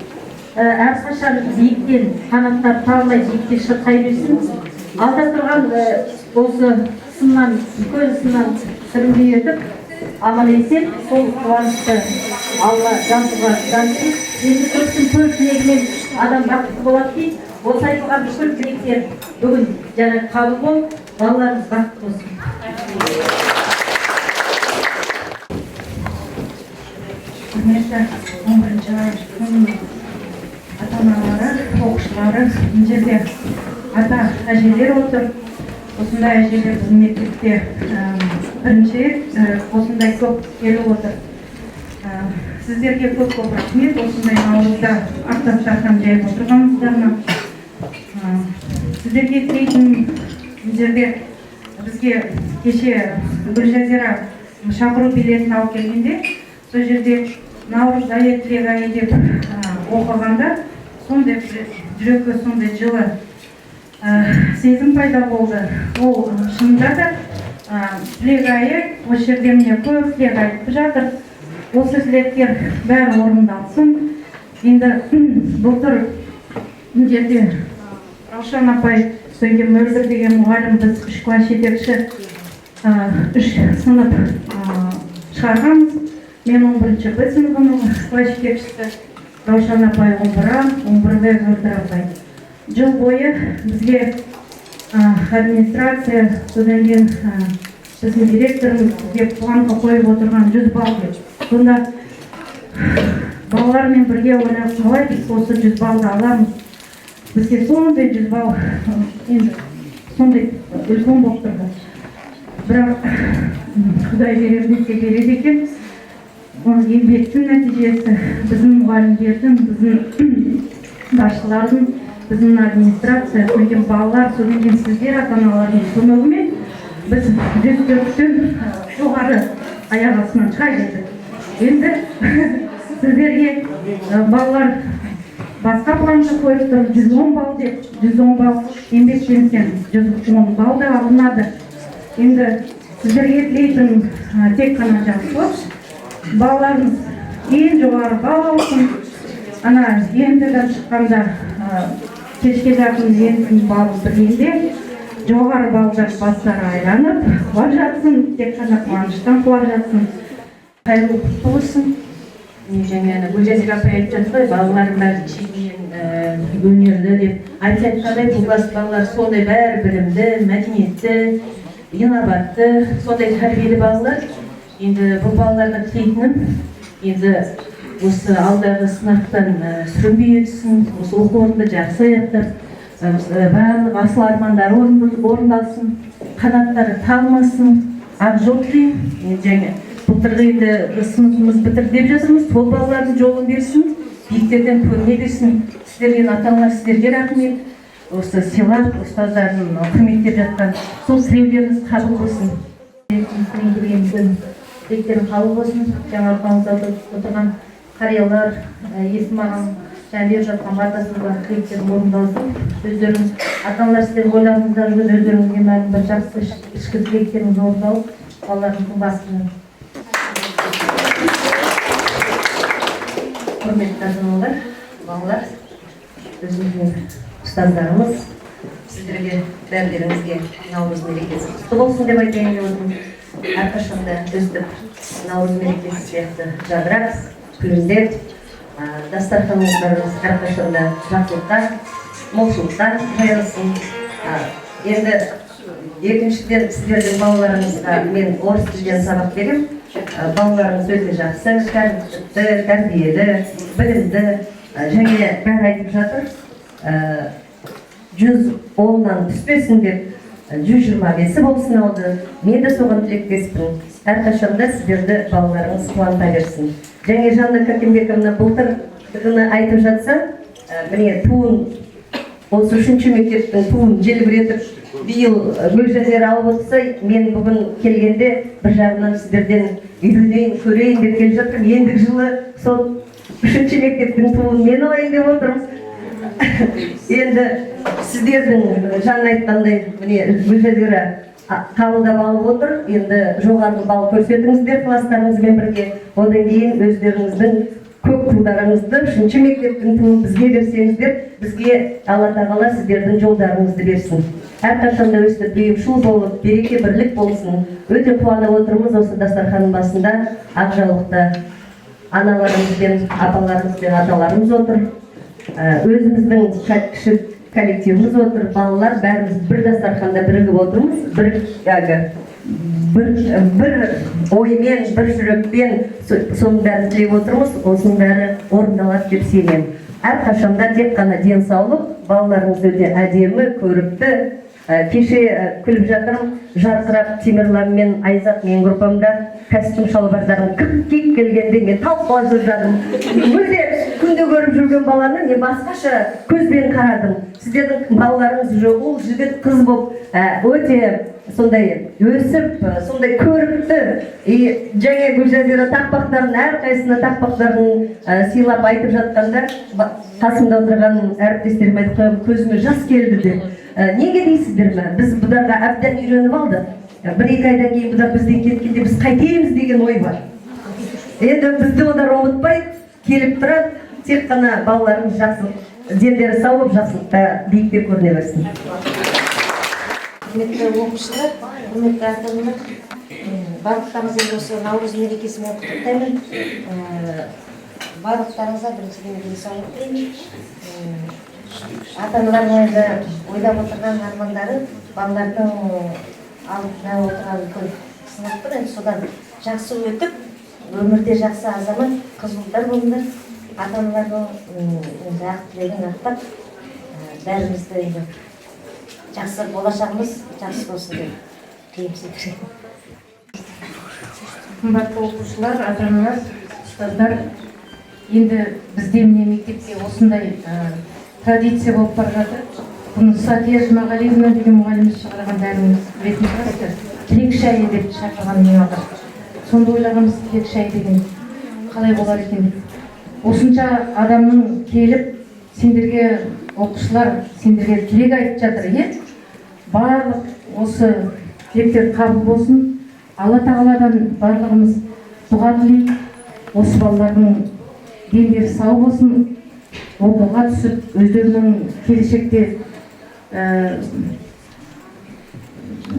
Әрқашан биіктен қанаттар талмай биікте шырқай берсін. Алда тұрған осы сыннан, үлкен сыннан сүрінбей өтіп, аман есен сол қуанышты Алла жансызға жансың. Енді көптің көп тілегімен адам бақытты болады дейді. Осы айтылған бүкіл тілектер бүгін жаңа қабыл болып, балаларымыз бақытты болсын. Құрметті 11-ші ата-аналары, оқушылары, мына жерде ата әжелер отыр. Осындай әжелер біздің мектепте бірінші рет осындай көп келіп отыр. Сіздерге көп-көп рахмет. Осындай наурызда ақ дастархан жайып отырғаныңыздарына. Сіздерге тілейтін мына жерде бізге кеше Гүлжазира шақыру билетін алып келгенде, сол жерде наурыз айы тілек айы деп оқығанда сондай жүрекке сондай жылы сезім пайда болды. Ол шынында да тілек айы, осы жерде міне көп тілек айтып жатыр. Осы тілектер бәрі орындалсын. Енді былтыр мына жерде Раушан апай, содан кейін Мөлдір деген мұғалім, біз 3 класс жетекші 3 сынып шығарғанбыз. Мен 11 Б сыныбының класс жетекшісі, Раушан апай 11 А, 11 В Мөлдір апай. Жыл бойы бізге администрация, содан кейін біздің директорымыз бізге планға қойып отырған 100 балл деп. Сонда балалармен бірге ойлап, қалай біз осы 100 баллды аламыз? Бізге сондай 100 балл енді сондай үлкен болып тұрды. Бірақ Құдай берер десе береді екен. Оның еңбектің нәтижесі, біздің мұғалімдердің, біздің басшылардың, біздің администрация, содан кейін балалар, содан кейін сіздер ата-аналардың көмегімен біз 104-тен жоғары аяқ астынан шыға келдік. Енді сіздерге балалар басқа планға қойып тұр, 110 балл деп, 110 балл еңбектенсең 110 балл да алынады. Енді сіздерге тілейтін тек қана жақсылық. Балаларымыз ең жоғары балл алсын. Ана ЕНТ-дан шыққанда кешке жақын ЕНТ-ның балын білгенде жоғары балдар бастары айланып қуап жатсын, тек қана қуаныштан қуап жатсын. Қайырлы құтты болсын. Жаңа Гүлжазира апай айтып жатыр ғой, балалардың бәрі шетінен өнерлі деп. Айтса айтқандай, бұл класс балалары сондай бәрі білімді, мәдениетті, инабатты, сондай тәрбиелі балалар. Енді бұл балаларға тілейтінім, енді осы алдағы сынақтан сүрінбей өтсін, осы оқу орнында жақсы аяқтап, барлық асыл армандары орындалсын, қанаттары талмасын, ақ жол тілеймін. Енді жаңа былтырғы енді сыныбымыз бітірді деп жатырмыз, сол балалардың жолын берсін, биіктерден көріне берсін. Сіздерге ата-аналар, сіздерге рахмет. Осы сыйлап, ұстаздарын құрметтеп жатқан сол тілеулеріңіз қабыл болсын. Тілектерің қабыл болсын. Жаңа ортамызда отырған қариялар, есім ағам, жаңа беріп жатқан батасыздан тілектерің орындалсын. Өздеріңіз, ата-аналар, сіздер ойларыңызда жүрген өздеріңізге мәлім бір жақсы ішкі тілектеріңіз орындалып, балаларыңыздың басына. Құрметті ата-аналар, балалар, өзіміздің ұстаздарымыз, сіздерге бәрілеріңізге наурыз мерекесі құтты болсын деп айтайын деп отырмын. Әрқашанда өстіп наурыз мерекесі сияқты жадырап, күлімдеп, дастарханыңыздарыңыз әрқашанда жақсылықта, молшылықта жайылсын. Енді екіншіден, сіздердің балаларыңызға мен орыс тілінен сабақ беремін. Балаларыңыз өте жақсы, тәртіпті, тәрбиелі, білімді, және бәрі айтып жатыр. 110-нан түспесін деп, 125-і болсын алды. Мен де соған тілектеспін. Әрқашанда сіздерді балаларыңыз қуанта берсін. Және Жанна Кәкімбековна былтырғыны айтып жатса, міне туын, осы үшінші мектептің туын желбіретіп, биыл Гүлжазира алып отырса, мен бүгін келгенде бір жағынан сіздерден үйренейін, көрейін деп келе жатырмын. Ендігі жылы сол үшінші мектептің туын мен алайын деп отырмын. Енді сіздердің жаңа айтқандай, міне Гүлжазира қабылдап алып отыр. Енді жоғарғы балл көрсетіңіздер класстарыңызбен бірге. Одан кейін өздеріңіздің көк туларыңызды, үшінші мектептің туын бізге берсеңіздер, бізге Алла тағала сіздердің жолдарыңызды берсін. Әрқашанда өстіп ұйымшыл болып, береке бірлік болсын. Өте қуанып отырмыз осы дастарханның басында, ақ жаулықта аналарымызбен, апаларымызбен, аталарымыз отыр. Өзіміздің кіші коллективіміз отыр, балалар бәріміз бір дастарханда бірігіп отырмыз, бір әлгі бір оймен, бір жүрекпен соның бәрін тілеп отырмыз, осының бәрі орындалады деп сенемін. Әрқашанда тек қана денсаулық, балаларыңыз өте әдемі, көрікті. Кеше күліп жатырмын, жарқырап Темірлан мен Айзат менің группамда костюм шалбарларын киіп келгенде мен талып жүріп жатырмын. Мүлде күнде көріп жүрген баланы мен басқаша көзбен қарадым. Сіздердің балаларыңыз уже ұл жігіт, қыз болып, өте сондай өсіп, сондай көрікті. И жаңа Гүлжазира тақпақтарын, әрқайсысына тақпақтарын сыйлап айтып жатқанда, қасымда отырған әріптестеріме айтып қоямын, көзіме жас келді деп. Неге дейсіздер ме? Біз бұдарға әбден үйреніп алдық. 1-2 айдан кейін бұдар бізден кеткенде біз қайтеміз деген ой бар. Енді бізді олар ұмытпайды, келіп тұрады. Тек қана балаларымыз жақсы, дендері сау болып, жақсылықта биікте көріне берсін. Құрметті оқушылар, құрметті ата-аналар, барлықтарыңызды енді осы Наурыз мерекесімен құттықтаймын. Барлықтарыңызға біріншіден денсаулық тілеймін. Ата-аналардың енді ойлап отырған армандары балалардың алдында отырған үлкен сынақ тұр. Енді содан жақсы өтіп, өмірде жақсы азамат, қыз ұлдар болыңдар. Ата-аналардың енді ақ тілегін ақтап, бәрімізді енді жақсы болашағымыз жақсы болсын деп тілеймін сіздерге. Қымбатты оқушылар, ата-аналар, ұстаздар, енді бізде міне мектепте осындай традиция болып бара жатыр. Бұны Сафия Жұмағалиевна деген мұғаліміміз шығарған, бәріңіз білетін шығарсыздар. Тілек шайы деп шақырған ең алғашқы. Сонда ойлағанбыз, тілек шайы деген қалай болар екен деп. Осынша адамның келіп, сендерге оқушылар, сендерге тілек айтып жатыр, е? Барлық осы тілектер қабыл болсын. Алла тағаладан барлығымыз дұға тілейік. Осы балалардың дендері сау болсын, оқуға түсіп, өздерінің келешекте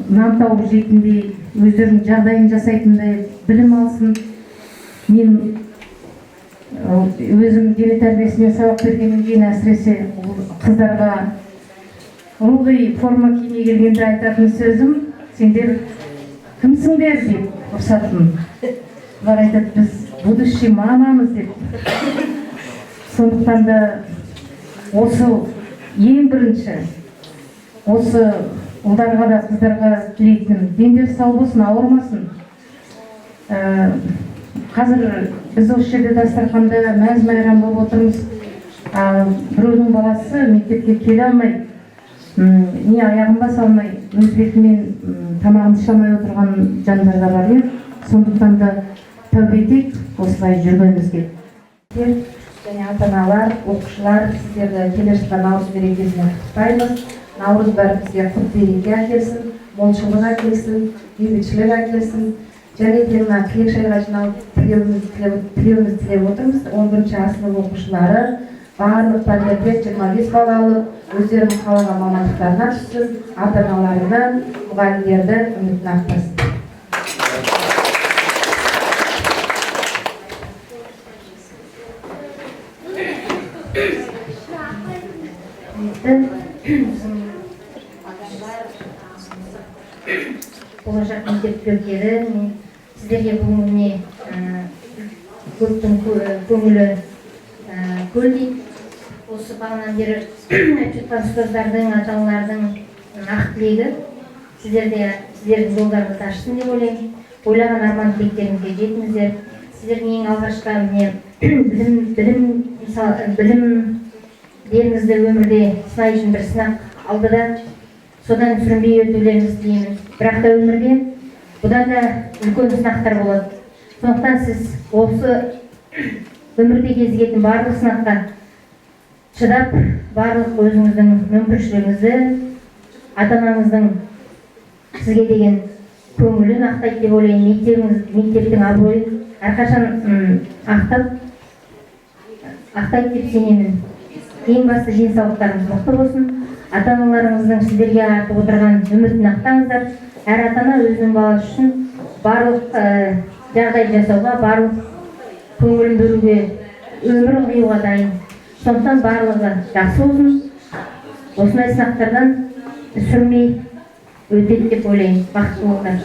нан тауып жейтіндей, өздерінің жағдайын жасайтындай білім алсын. Мен өзім дене тәрбиесінен сабақ бергеннен кейін әсіресе қыздарға ылғи форма кимей келгенде айтатын сөзім, сендер кімсіңдер деп ұрсатын. Олар айтады, біз будущий мамамыз деп. Сондықтан да осы ең бірінші осы ұлдарға да қыздарға тілейтінім, дендері сау болсын, ауырмасын. Қазір біз осы жерде дастарханда мәз-мейрам болып отырмыз. Біреудің баласы мектепке келе алмай, не аяғын баса алмай, өз бетімен тамағын іше алмай отырған жандар да бар, иә. Сондықтан да тәубе етейік осылай жүргенімізге. Және ата-аналар, оқушылар, сіздерді келе жатқан Наурыз мерекесімен құттықтаймыз. Наурыз бәрімізге құт береке әкелсін, молшылық әкелсін, бейбітшілік әкелсін. Және де мына тілек шайға жиналып тілеуімізді тілеп отырмыз. 11-ші А сынып оқушылары барлық пәндерден 25 балл алып, өздерінің қалаған мамандықтарына түссін, ата-аналарының, мұғалімдердің үмітін ақтасын. Болашақ мектеп түлектері, мен сіздерге бүгін міне көптің көңілі көл дейді. Осы бағанадан бері айтып жатқан ұстаздардың, ата аналардың ақ тілегі сіздерде, сіздердің жолдарыңызды ашсын деп ойлаймын. Ойлаған арман тілектеріңізге жетіңіздер. Сіздердің ең алғашқы, міне, білім, мысалы, білімдеріңізді өмірде сынайтын бір сынақ алдыда, содан сүрінбей өтулеріңізді тілеймін. Бірақ та өмірде бұдан да үлкен сынақтар болады. Сондықтан сіз осы өмірде кезігетін барлық сынаққа шыдап, барлық өзіңіздің мүмкіншілігіңізді, ата анаңыздың сізге деген көңілін ақтайды деп ойлаймын. Мектебіңіз, мектептің абыройын әрқашан ақтайды деп сенемін. Ең басты, денсаулықтарыңыз мықты болсын. Ата аналарыңыздың сіздерге артып отырған үмітін ақтаңыздар. Әр ата ана өзінің баласы үшін барлық жағдай жасауға, барлық көңілін бөлуге, өмірін қиюға дайын. Сондықтан барлығы жақсы болсын. Осындай сынақтардан сүрінбей өтеді деп ойлаймын. Бақытты болыңдар.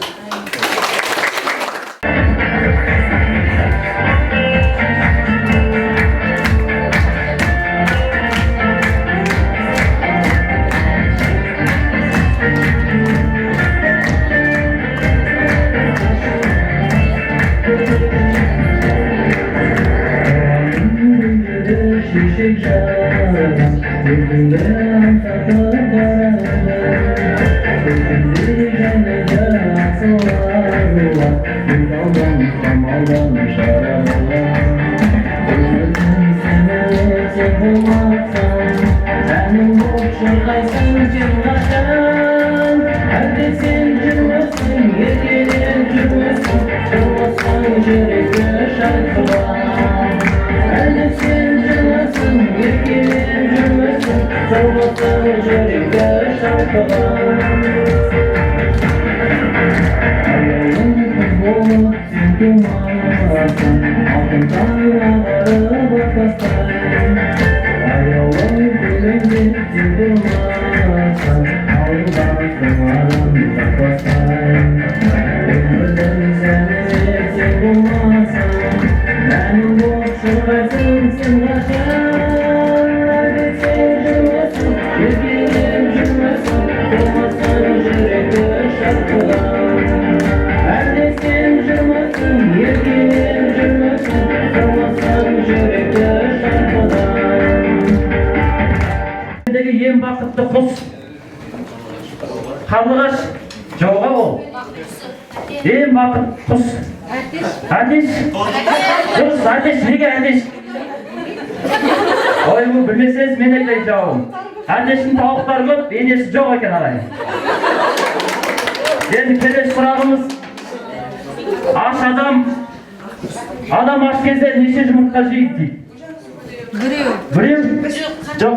Шешек жарған, өзіңді аңсатып барады. Көзіңде жайнайды асыл арулар, Гүл самалдан жаралған. Өмірдің сәні сен болмасаң, әнім боп шырқайсың сен қашан? Әлде сен жүрмісің, еркелеп жүрмісің, тұрмысың жүректі шарпыған? Әлде сен жүрмісің, еркелеп жүрмісің, тұрмысың жүректі шарпыған? Аяулым қыз болып сен тұмарсың, алтын таң ағарып атпастай. Аяулым көлеңде сен тұрмасаң, ауылдасың адам таппастай. Өмірдің сәні сен болмасаң, әнім боп шырқайсың сен қашан? Әлде сен жүрмісің, еркелеп жүрмісің, тұрмысың жүректі шарпыған? Әлде сен жүрмісің, еркелеп жүрмісің, тұрмысың жүректі шарпыған? Ең бақытты құс? Қарлығаш. Жауға ол. Ең бақытты құс? Әтеш. Дұрыс, әтеш. Неге әтеш? Ой, бұл білмесеңіз, мен айтайын жауабын. Әтештің тауықтары көп, енесі жоқ екен, ағайын. Енді келесі сұрағымыз. Аш адам аш кезде неше жұмыртқа жейді дейді? Біреу. Біреу? Жоқ.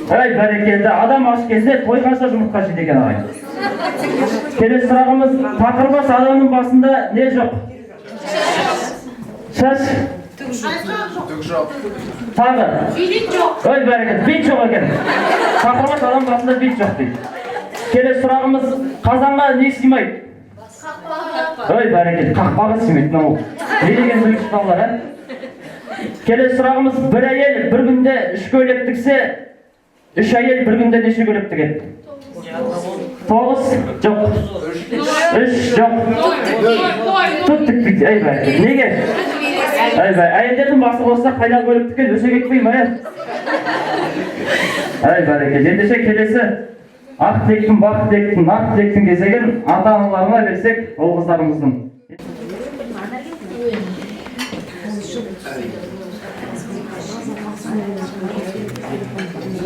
Ай, бәрекелді. Адам аш кезде тойғанша жұмыртқа жейді екен, ағайын. Келесі сұрағымыз. Тақырбас адамның басында не жоқ? Шаш? Түк жоқ. Тағы? Бит жоқ. Ой, бәрекелді. Бит жоқ екен. Тақырбас адам басында бит жоқ дейді. Келесі сұрағымыз. Қазанға не сыймайды? Ой, бәрекелді. Қақпағы сыймайды мынау. Не деген білгіш балалар, ә? Келесі сұрағымыз. Бір әйел бір күнде үш көйлек тіксе, үш әйел бір күнде неше көйлек тігеді? 9? Жоқ. 3? Жоқ. Түк тікпейді. Ай, бәрекелді. Неге? Ай, бәрекелді. Әйелдердің басы қосса қайда көйлек тіккен, өсе кетпей ме, ә? Ай, бәрекелді. Ендеше келесі ақ тілектің, бақ тілектің, ақ тілектің кезегін ата аналарына берсек, ұл қыздарымыздың.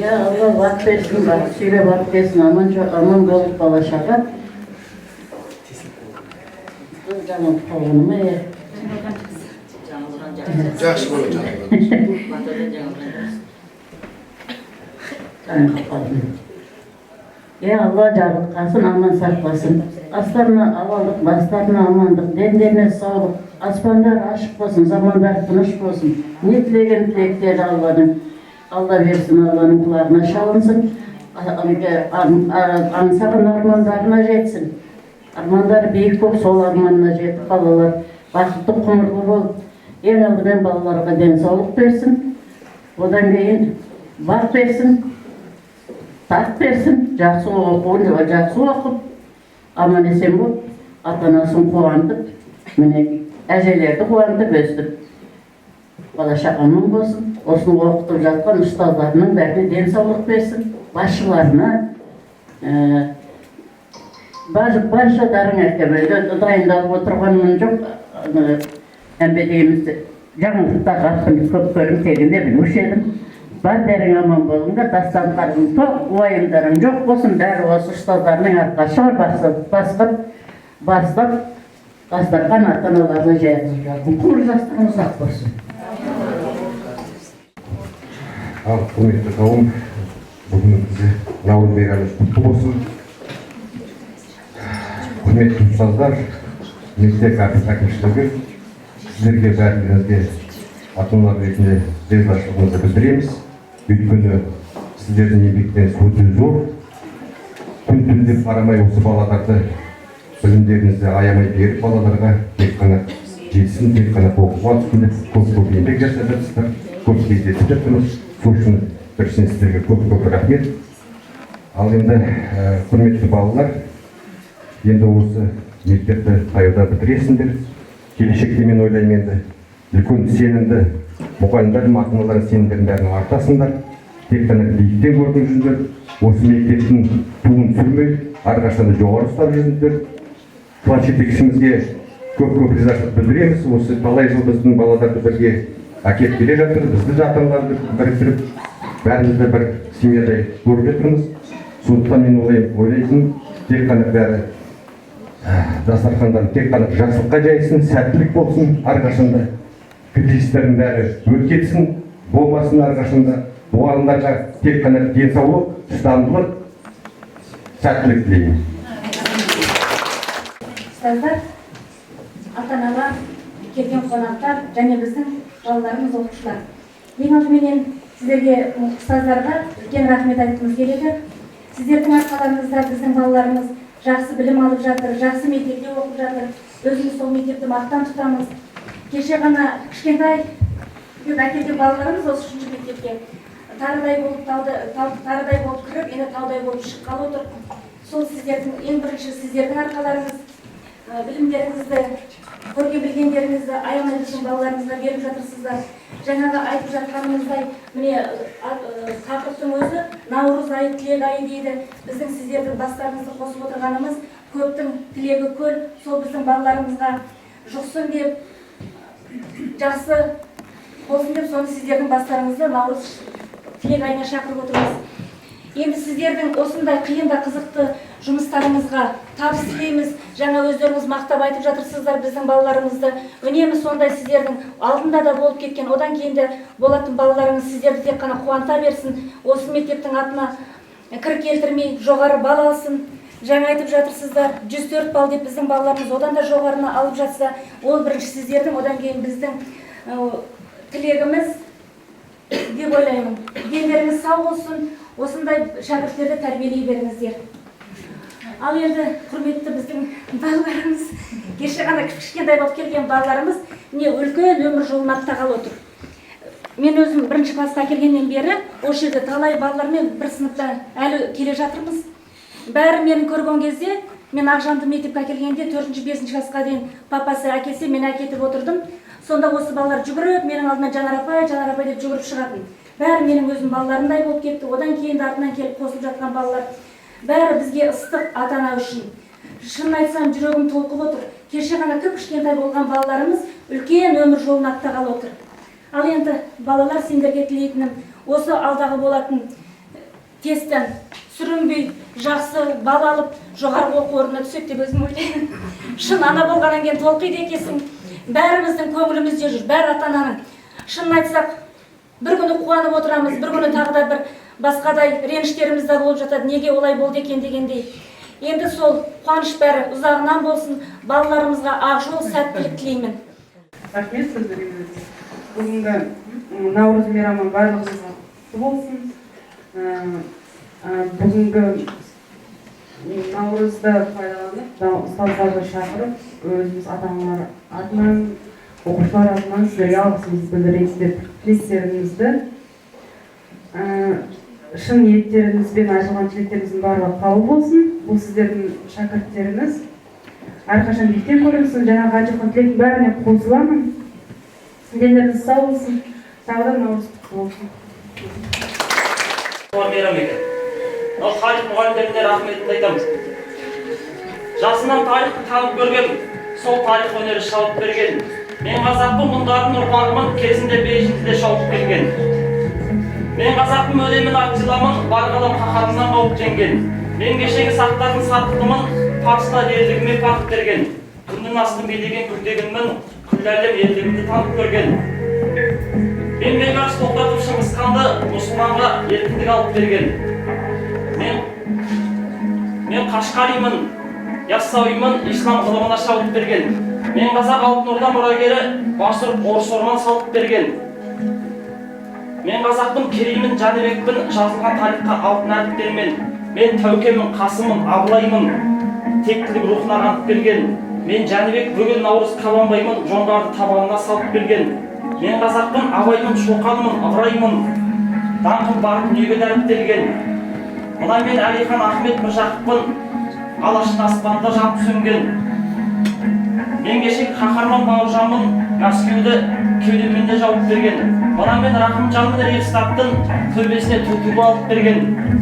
Я Алла бақ берсін, бақ сүйре бақ берсін, аман, аман болып бала шаға. Бұл жаңылып қалғаным иә. Жақсы болады, Жаңылып қалдым. Я Алла жарылқасын, аман сақтасын. Астарына алалық, бастарына амандық, дендеріне саулық, аспандар ашық болсын, замандар тыныш болсын. Не тілеген тілектері Алланың, Алла берсін, Алланың құлағына шалынсын, аңсаған армандарына жетсін. Армандары биік болып, сол арманына жетіп, балалар бақытты, құмырлы болып, ең алдымен балаларға денсаулық берсін. Одан кейін бақ берсін, тақ берсін, жақсы оқуын, жақсы оқып, аман есен болып, ата-анасын қуантып, міне әжелерді қуантып өстіп. Бала шағамның болсын, осыны оқытып жатқан ұстаздарының бәріне денсаулық берсін, басшыларына, баршадарың әкемелді дайындалып отырғанмын жоқ, әмбе дейміз, жаңылықтарға көп көрім тегінде білуші едім. Бар бәрің аман болыңдар, дастарханың тоқ, уайымдарың жоқ болсын, бәрі осы ұстаздарының арқасы бар, бастап, дастархан ата-аналарына жайғызып жатыр. Құр жастығың ұзақ болсын. Ал, құрметті қауым, бүгін бізде наурыз мейрамы құтты болсын. Құрметті ұстаздар, мектеп әкімшілігі, сіздерге бәріңізге ата-аналар ретінде ризашылығымызды білдіреміз. Өйткені сіздердің еңбектеріңіз өте зор. Күн түн деп қарамай осы балаларды білімдеріңізді аямай беріп балаларға тек қана жетсін, тек қана оқуға түссін деп көп-көп еңбек жасап жатырсыздар, көп кездесіп жатырмыз. Сол үшін біріншіден сіздерге көп-көп рахмет. Ал енді құрметті балалар, енді осы мектепті таяуда бітіресіңдер. Келешекте мен ойлаймын енді үлкен сенімді мұғалімдер, ата-аналар сенімдердің бәрін артасыңдар. Тек қана биіктен көрініп жүріңдер. Осы мектептің туын түсірмей, әрқашан да жоғары ұстап жүріңдер. Класс жетекшімізге көп-көп ризашылық білдіреміз. Осы талай жыл біздің балаларды бірге әкеліп келе жатыр, бізді де ата-аналарды біріктіріп, бәрімізді бір семьядай көріп жатырмыз. Сондықтан мен ойлайтыным, тек қана бәрі дастархандан тек қана жақсылыққа жайсын, сәттілік болсын, әрқашанда кризистердің бәрі өтіп кетсін, болмасын әрқашанда. Мұғалімдарға тек қана денсаулық, шыдамдылық, сәттілік тілеймін. Ұстаздар, ата-аналар, келген қонақтар және біздің балаларымыз оқушылар. Ең алдыменен сіздерге, ұстаздарға үлкен рахмет айтқымыз келеді. Сіздердің арқаларыңызда біздің балаларымыз жақсы білім алып жатыр, жақсы мектепте оқып жатыр. Өзіміз сол мектепті мақтан тұтамыз. Кеше ғана кішкентай әкелген балаларымыз осы үшінші мектепке тарыдай болып тарыдай болып кіріп, енді таудай болып шыққалы отыр. Сол сіздердің ең бірінші сіздердің арқаларыңыз, білімдеріңізді, көрге білгендеріңізді аямай біздің балаларымызға беріп жатырсыздар. Жаңағы айтып жатқанымыздай, міне тақырыптың өзі наурыз айы, тілек айы дейді. Біздің сіздердің бастарыңызды қосып отырғанымыз көптің тілегі көл, сол біздің балаларымызға жұқсын деп, жақсы болсын деп, соны сіздердің бастарыңызды наурыз тілек айына шақырып отырмыз. Енді сіздердің осындай қиын да қызықты жұмыстарыңызға табыс тілейміз. Жаңа өздеріңіз мақтап айтып жатырсыздар біздің балаларымызды. Үнемі сондай сіздердің алдында да болып кеткен, одан кейін де болатын балаларыңыз сіздерді тек қана қуанта берсін. Осы мектептің атына кір келтірмей жоғары бал алсын. Жаңа айтып жатырсыздар, 104 балл деп біздің балаларымыз одан да жоғарыны алып жатса, ол бірінші сіздердің, одан кейін біздің тілегіміз деп ойлаймын. Дендеріңіз сау болсын, осындай шәкірттерді тәрбиелей беріңіздер. Ал енді құрметті біздің балаларымыз, кеше ғана кішкентай болып келген балаларымыз міне үлкен өмір жолын аттағалы отыр. Мен өзім бірінші классқа келгеннен бері осы жерде талай балалармен бір сыныпта әлі келе жатырмыз. Бәрі мені көрген кезде, мен Ақжанды мектепке келгенде 4-5 классқа дейін папасы әкесі мен әкетіп отырдым. Сонда осы балалар жүгіріп, менің алдымнан Жанар апай, Жанар апай деп жүгіріп шығатын. Бәрі менің өзім балаларымдай болып кетті. Одан кейін де артынан келіп қосылып жатқан балалар. Бәрі бізге ыстық ата-ана үшін. Шынын айтсам, жүрегім толқып отыр. Кеше ғана кіп-кішкентай болған балаларымыз үлкен өмір жолын аттағалы отыр. Ал енді балалар, сендерге тілейтінім, осы алдағы болатын тесттен сүрінбей жақсы бал алып жоғарғы оқу орнына түседі деп өзім ойлаймын. Шын ана болғаннан кейін толқиды екенсің. Бәріміздің көңілімізде жүр, бәрі ата-ананың. Шынын айтсақ, бір күні қуанып отырамыз, бір күні тағы да бір басқадай реніштеріміз де болып жатады, неге олай болды екен дегендей. Енді сол қуаныш бәрі ұзағынан болсын, балаларымызға ақ жол, сәттілік тілеймін. Рахмет сөздеріңізге. Бүгінгі наурыз мейрамы барлығымызға құтты болсын. Бүгінгі наурызды пайдаланып, ұстаздарды шақырып, өзіміз ата-аналар атынан, оқушылар атынан сіздерге алғысымызды білдірейік деп тілектерімізді Шын ниеттеріңізбен айтылған тілектеріңіздің барлығы қабыл болсын. Бұл сіздердің шәкірттеріңіз. Әрқашан биіктен көрінсін. Жаңағы айтылған тілектің бәріне қосыламын. Дендеріңіз сау болсын. Тағы да наурыз құтты болсын. Мейрам екен. Мынау тарих мұғалімдеріне рахметімді айтамыз. Жасынан тарихты танып көрген, сол тарих өнері шауып берген. Мен қазақпын, мұндардың ұрпағымын, кезінде Бейжіңде шауып келген. Мен қазақпын, өлемін, Аттиламын, бар ғалам қаһарымнан қауіп жеңген. Мен кешегі сақтардың сарқытымын, парсылар ерлігіме парқ берген. Күннің астын билеген күлтегінмін, күллі әлем ерлігімді танып көрген. Мен бейбарыс тоқтатып Шыңғысханды, мұсылманға еркіндік алып берген. Мен Қашқаримын, Яссауимын, ислам ғылымына шауып берген. Мен қазақ Алтын Орда мұрагері, бас ұрып орыс орман салып берген. Мен қазақпын, Кереймін, Жәнібекпін, жазылған тарихқа алтын әріптермен. Мен Тәукемін, Қасымын, Абылаймын, тектілік рухына қанып берген. Мен Жәнібек, Бөген, Наурыз, Қабанбаймын, жоңғарды табанына салып берген. Мен қазақпын, Абаймын, Шоқанмын, Ыбыраймын, даңқым бар дүниеге дәріптелген. Мына мен Әлихан, Ахмет, Міржақыппын, алаштың аспанда жанып сөнген. Мен кешегі қаһарман Бауыржанмын, Мәскеуді кеудеммен де жауып берген. Мына мен Рахымжанмын, Рейхстагтың төбесіне ту алып берген.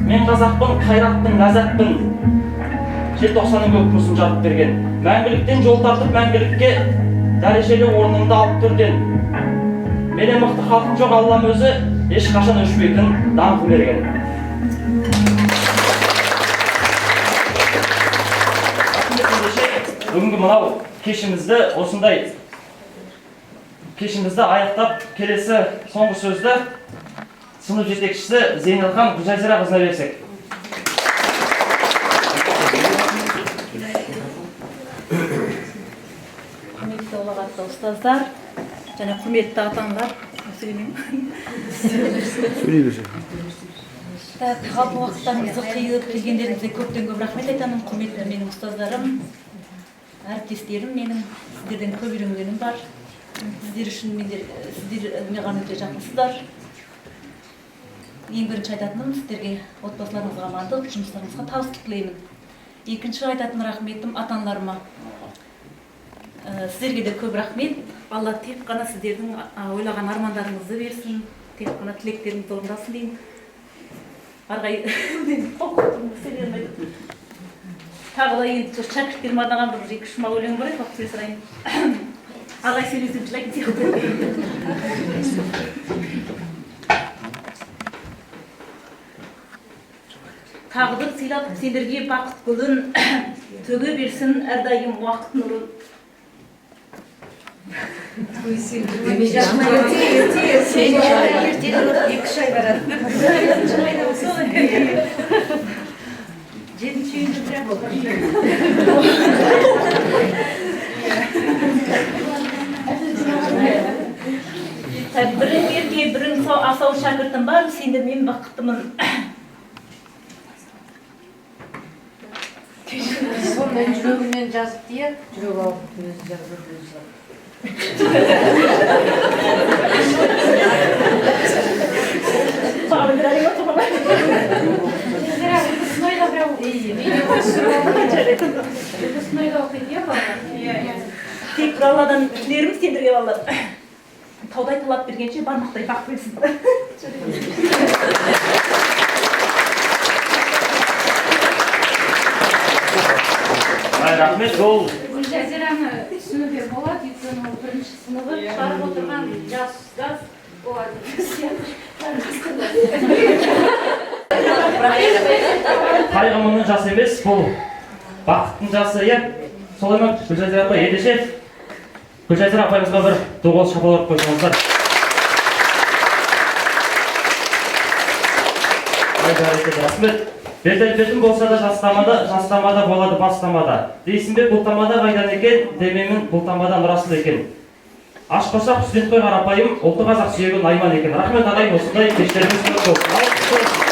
Мен қазақпын, Қайратпын, Ләззатпын, желтоқсанның көк мұсын жарып берген. Мәңгіліктен жол тартып мәңгілікке дәрежелі орнымды алып төрден. Менен мықты халқым жоқ, Аллам өзі ешқашан өшпейтін даңқы берген. Бүгінгі мынау кешімізді осындай кешімізді аяқтап, келесі соңғы сөзді сынып жетекшісі Зейнелхан Гүлжазира қызына берсек. Құрметті ұлағатты ұстаздар және құрметті ата-аналар, сөйлемеймін. Сөйлей берсең. Так, жалпы уақыттарыңызды қиып келгендеріңізге көптен көп рахмет айтамын. Құрметті менің ұстаздарым, әріптестерім менің, сіздерден көп үйренгенім бар. Сіздер үшін сіздер маған өте жақынсыздар. Ең бірінші айтатыным, сіздерге отбасыларыңызға амандық, жұмыстарыңызға табыс тілеймін. Екінші айтатын рахметім ата-аналарыма. Сіздерге де көп рахмет. Алла тек қана сіздердің ойлаған армандарыңызды берсін, тек қана тілектеріңізді орындасын деймін. Ары қарай мен тағы да енді шәкірттеріме арнаған бір екі шумақ өлең бар еді, оқып сөйлей салайын. Ағай сөйлесем жылайтын сияқты. Тағдыр сыйлап сендерге бақыт гүлін, төге берсін әрдайым уақыт нұрын. Жетінші үйінде бірақ. Бірің ерке, бірің асау шәкіртім бар, сендер мен бақыттымын. Мен жүрегіммен жазыпты, иә? Жүрек ауырып, өзі жазып, өзі жазып. Тек бір Алладан тілерім сендерге, балалар. Таудай талап бергенше бармақтай бақ берсін. Рахмет, ол Гүлжазираны түсінуге болады, өйткені ол бірінші сыныбы шығарып отырған жас ұстаз болады. Қайғымының жасы емес, бұл бақыттың жасы, иә? Солай ма, Гүлжазира апай? Ендеше Гүлжазира апайымызға бір ду қол шапалақ қойсаңыздар. Рахмет. Бет болса да жастамада, жастамада болады бастамада. Дейсің бе, бұл тамада қайдан екен, демеймін, бұл тамада Нұрасыл екен. Аш қосақ студент қой қарапайым, ұлты қазақ сүйегі найман екен. Рахмет ағайын, осындай кештеріңіз көп болсын.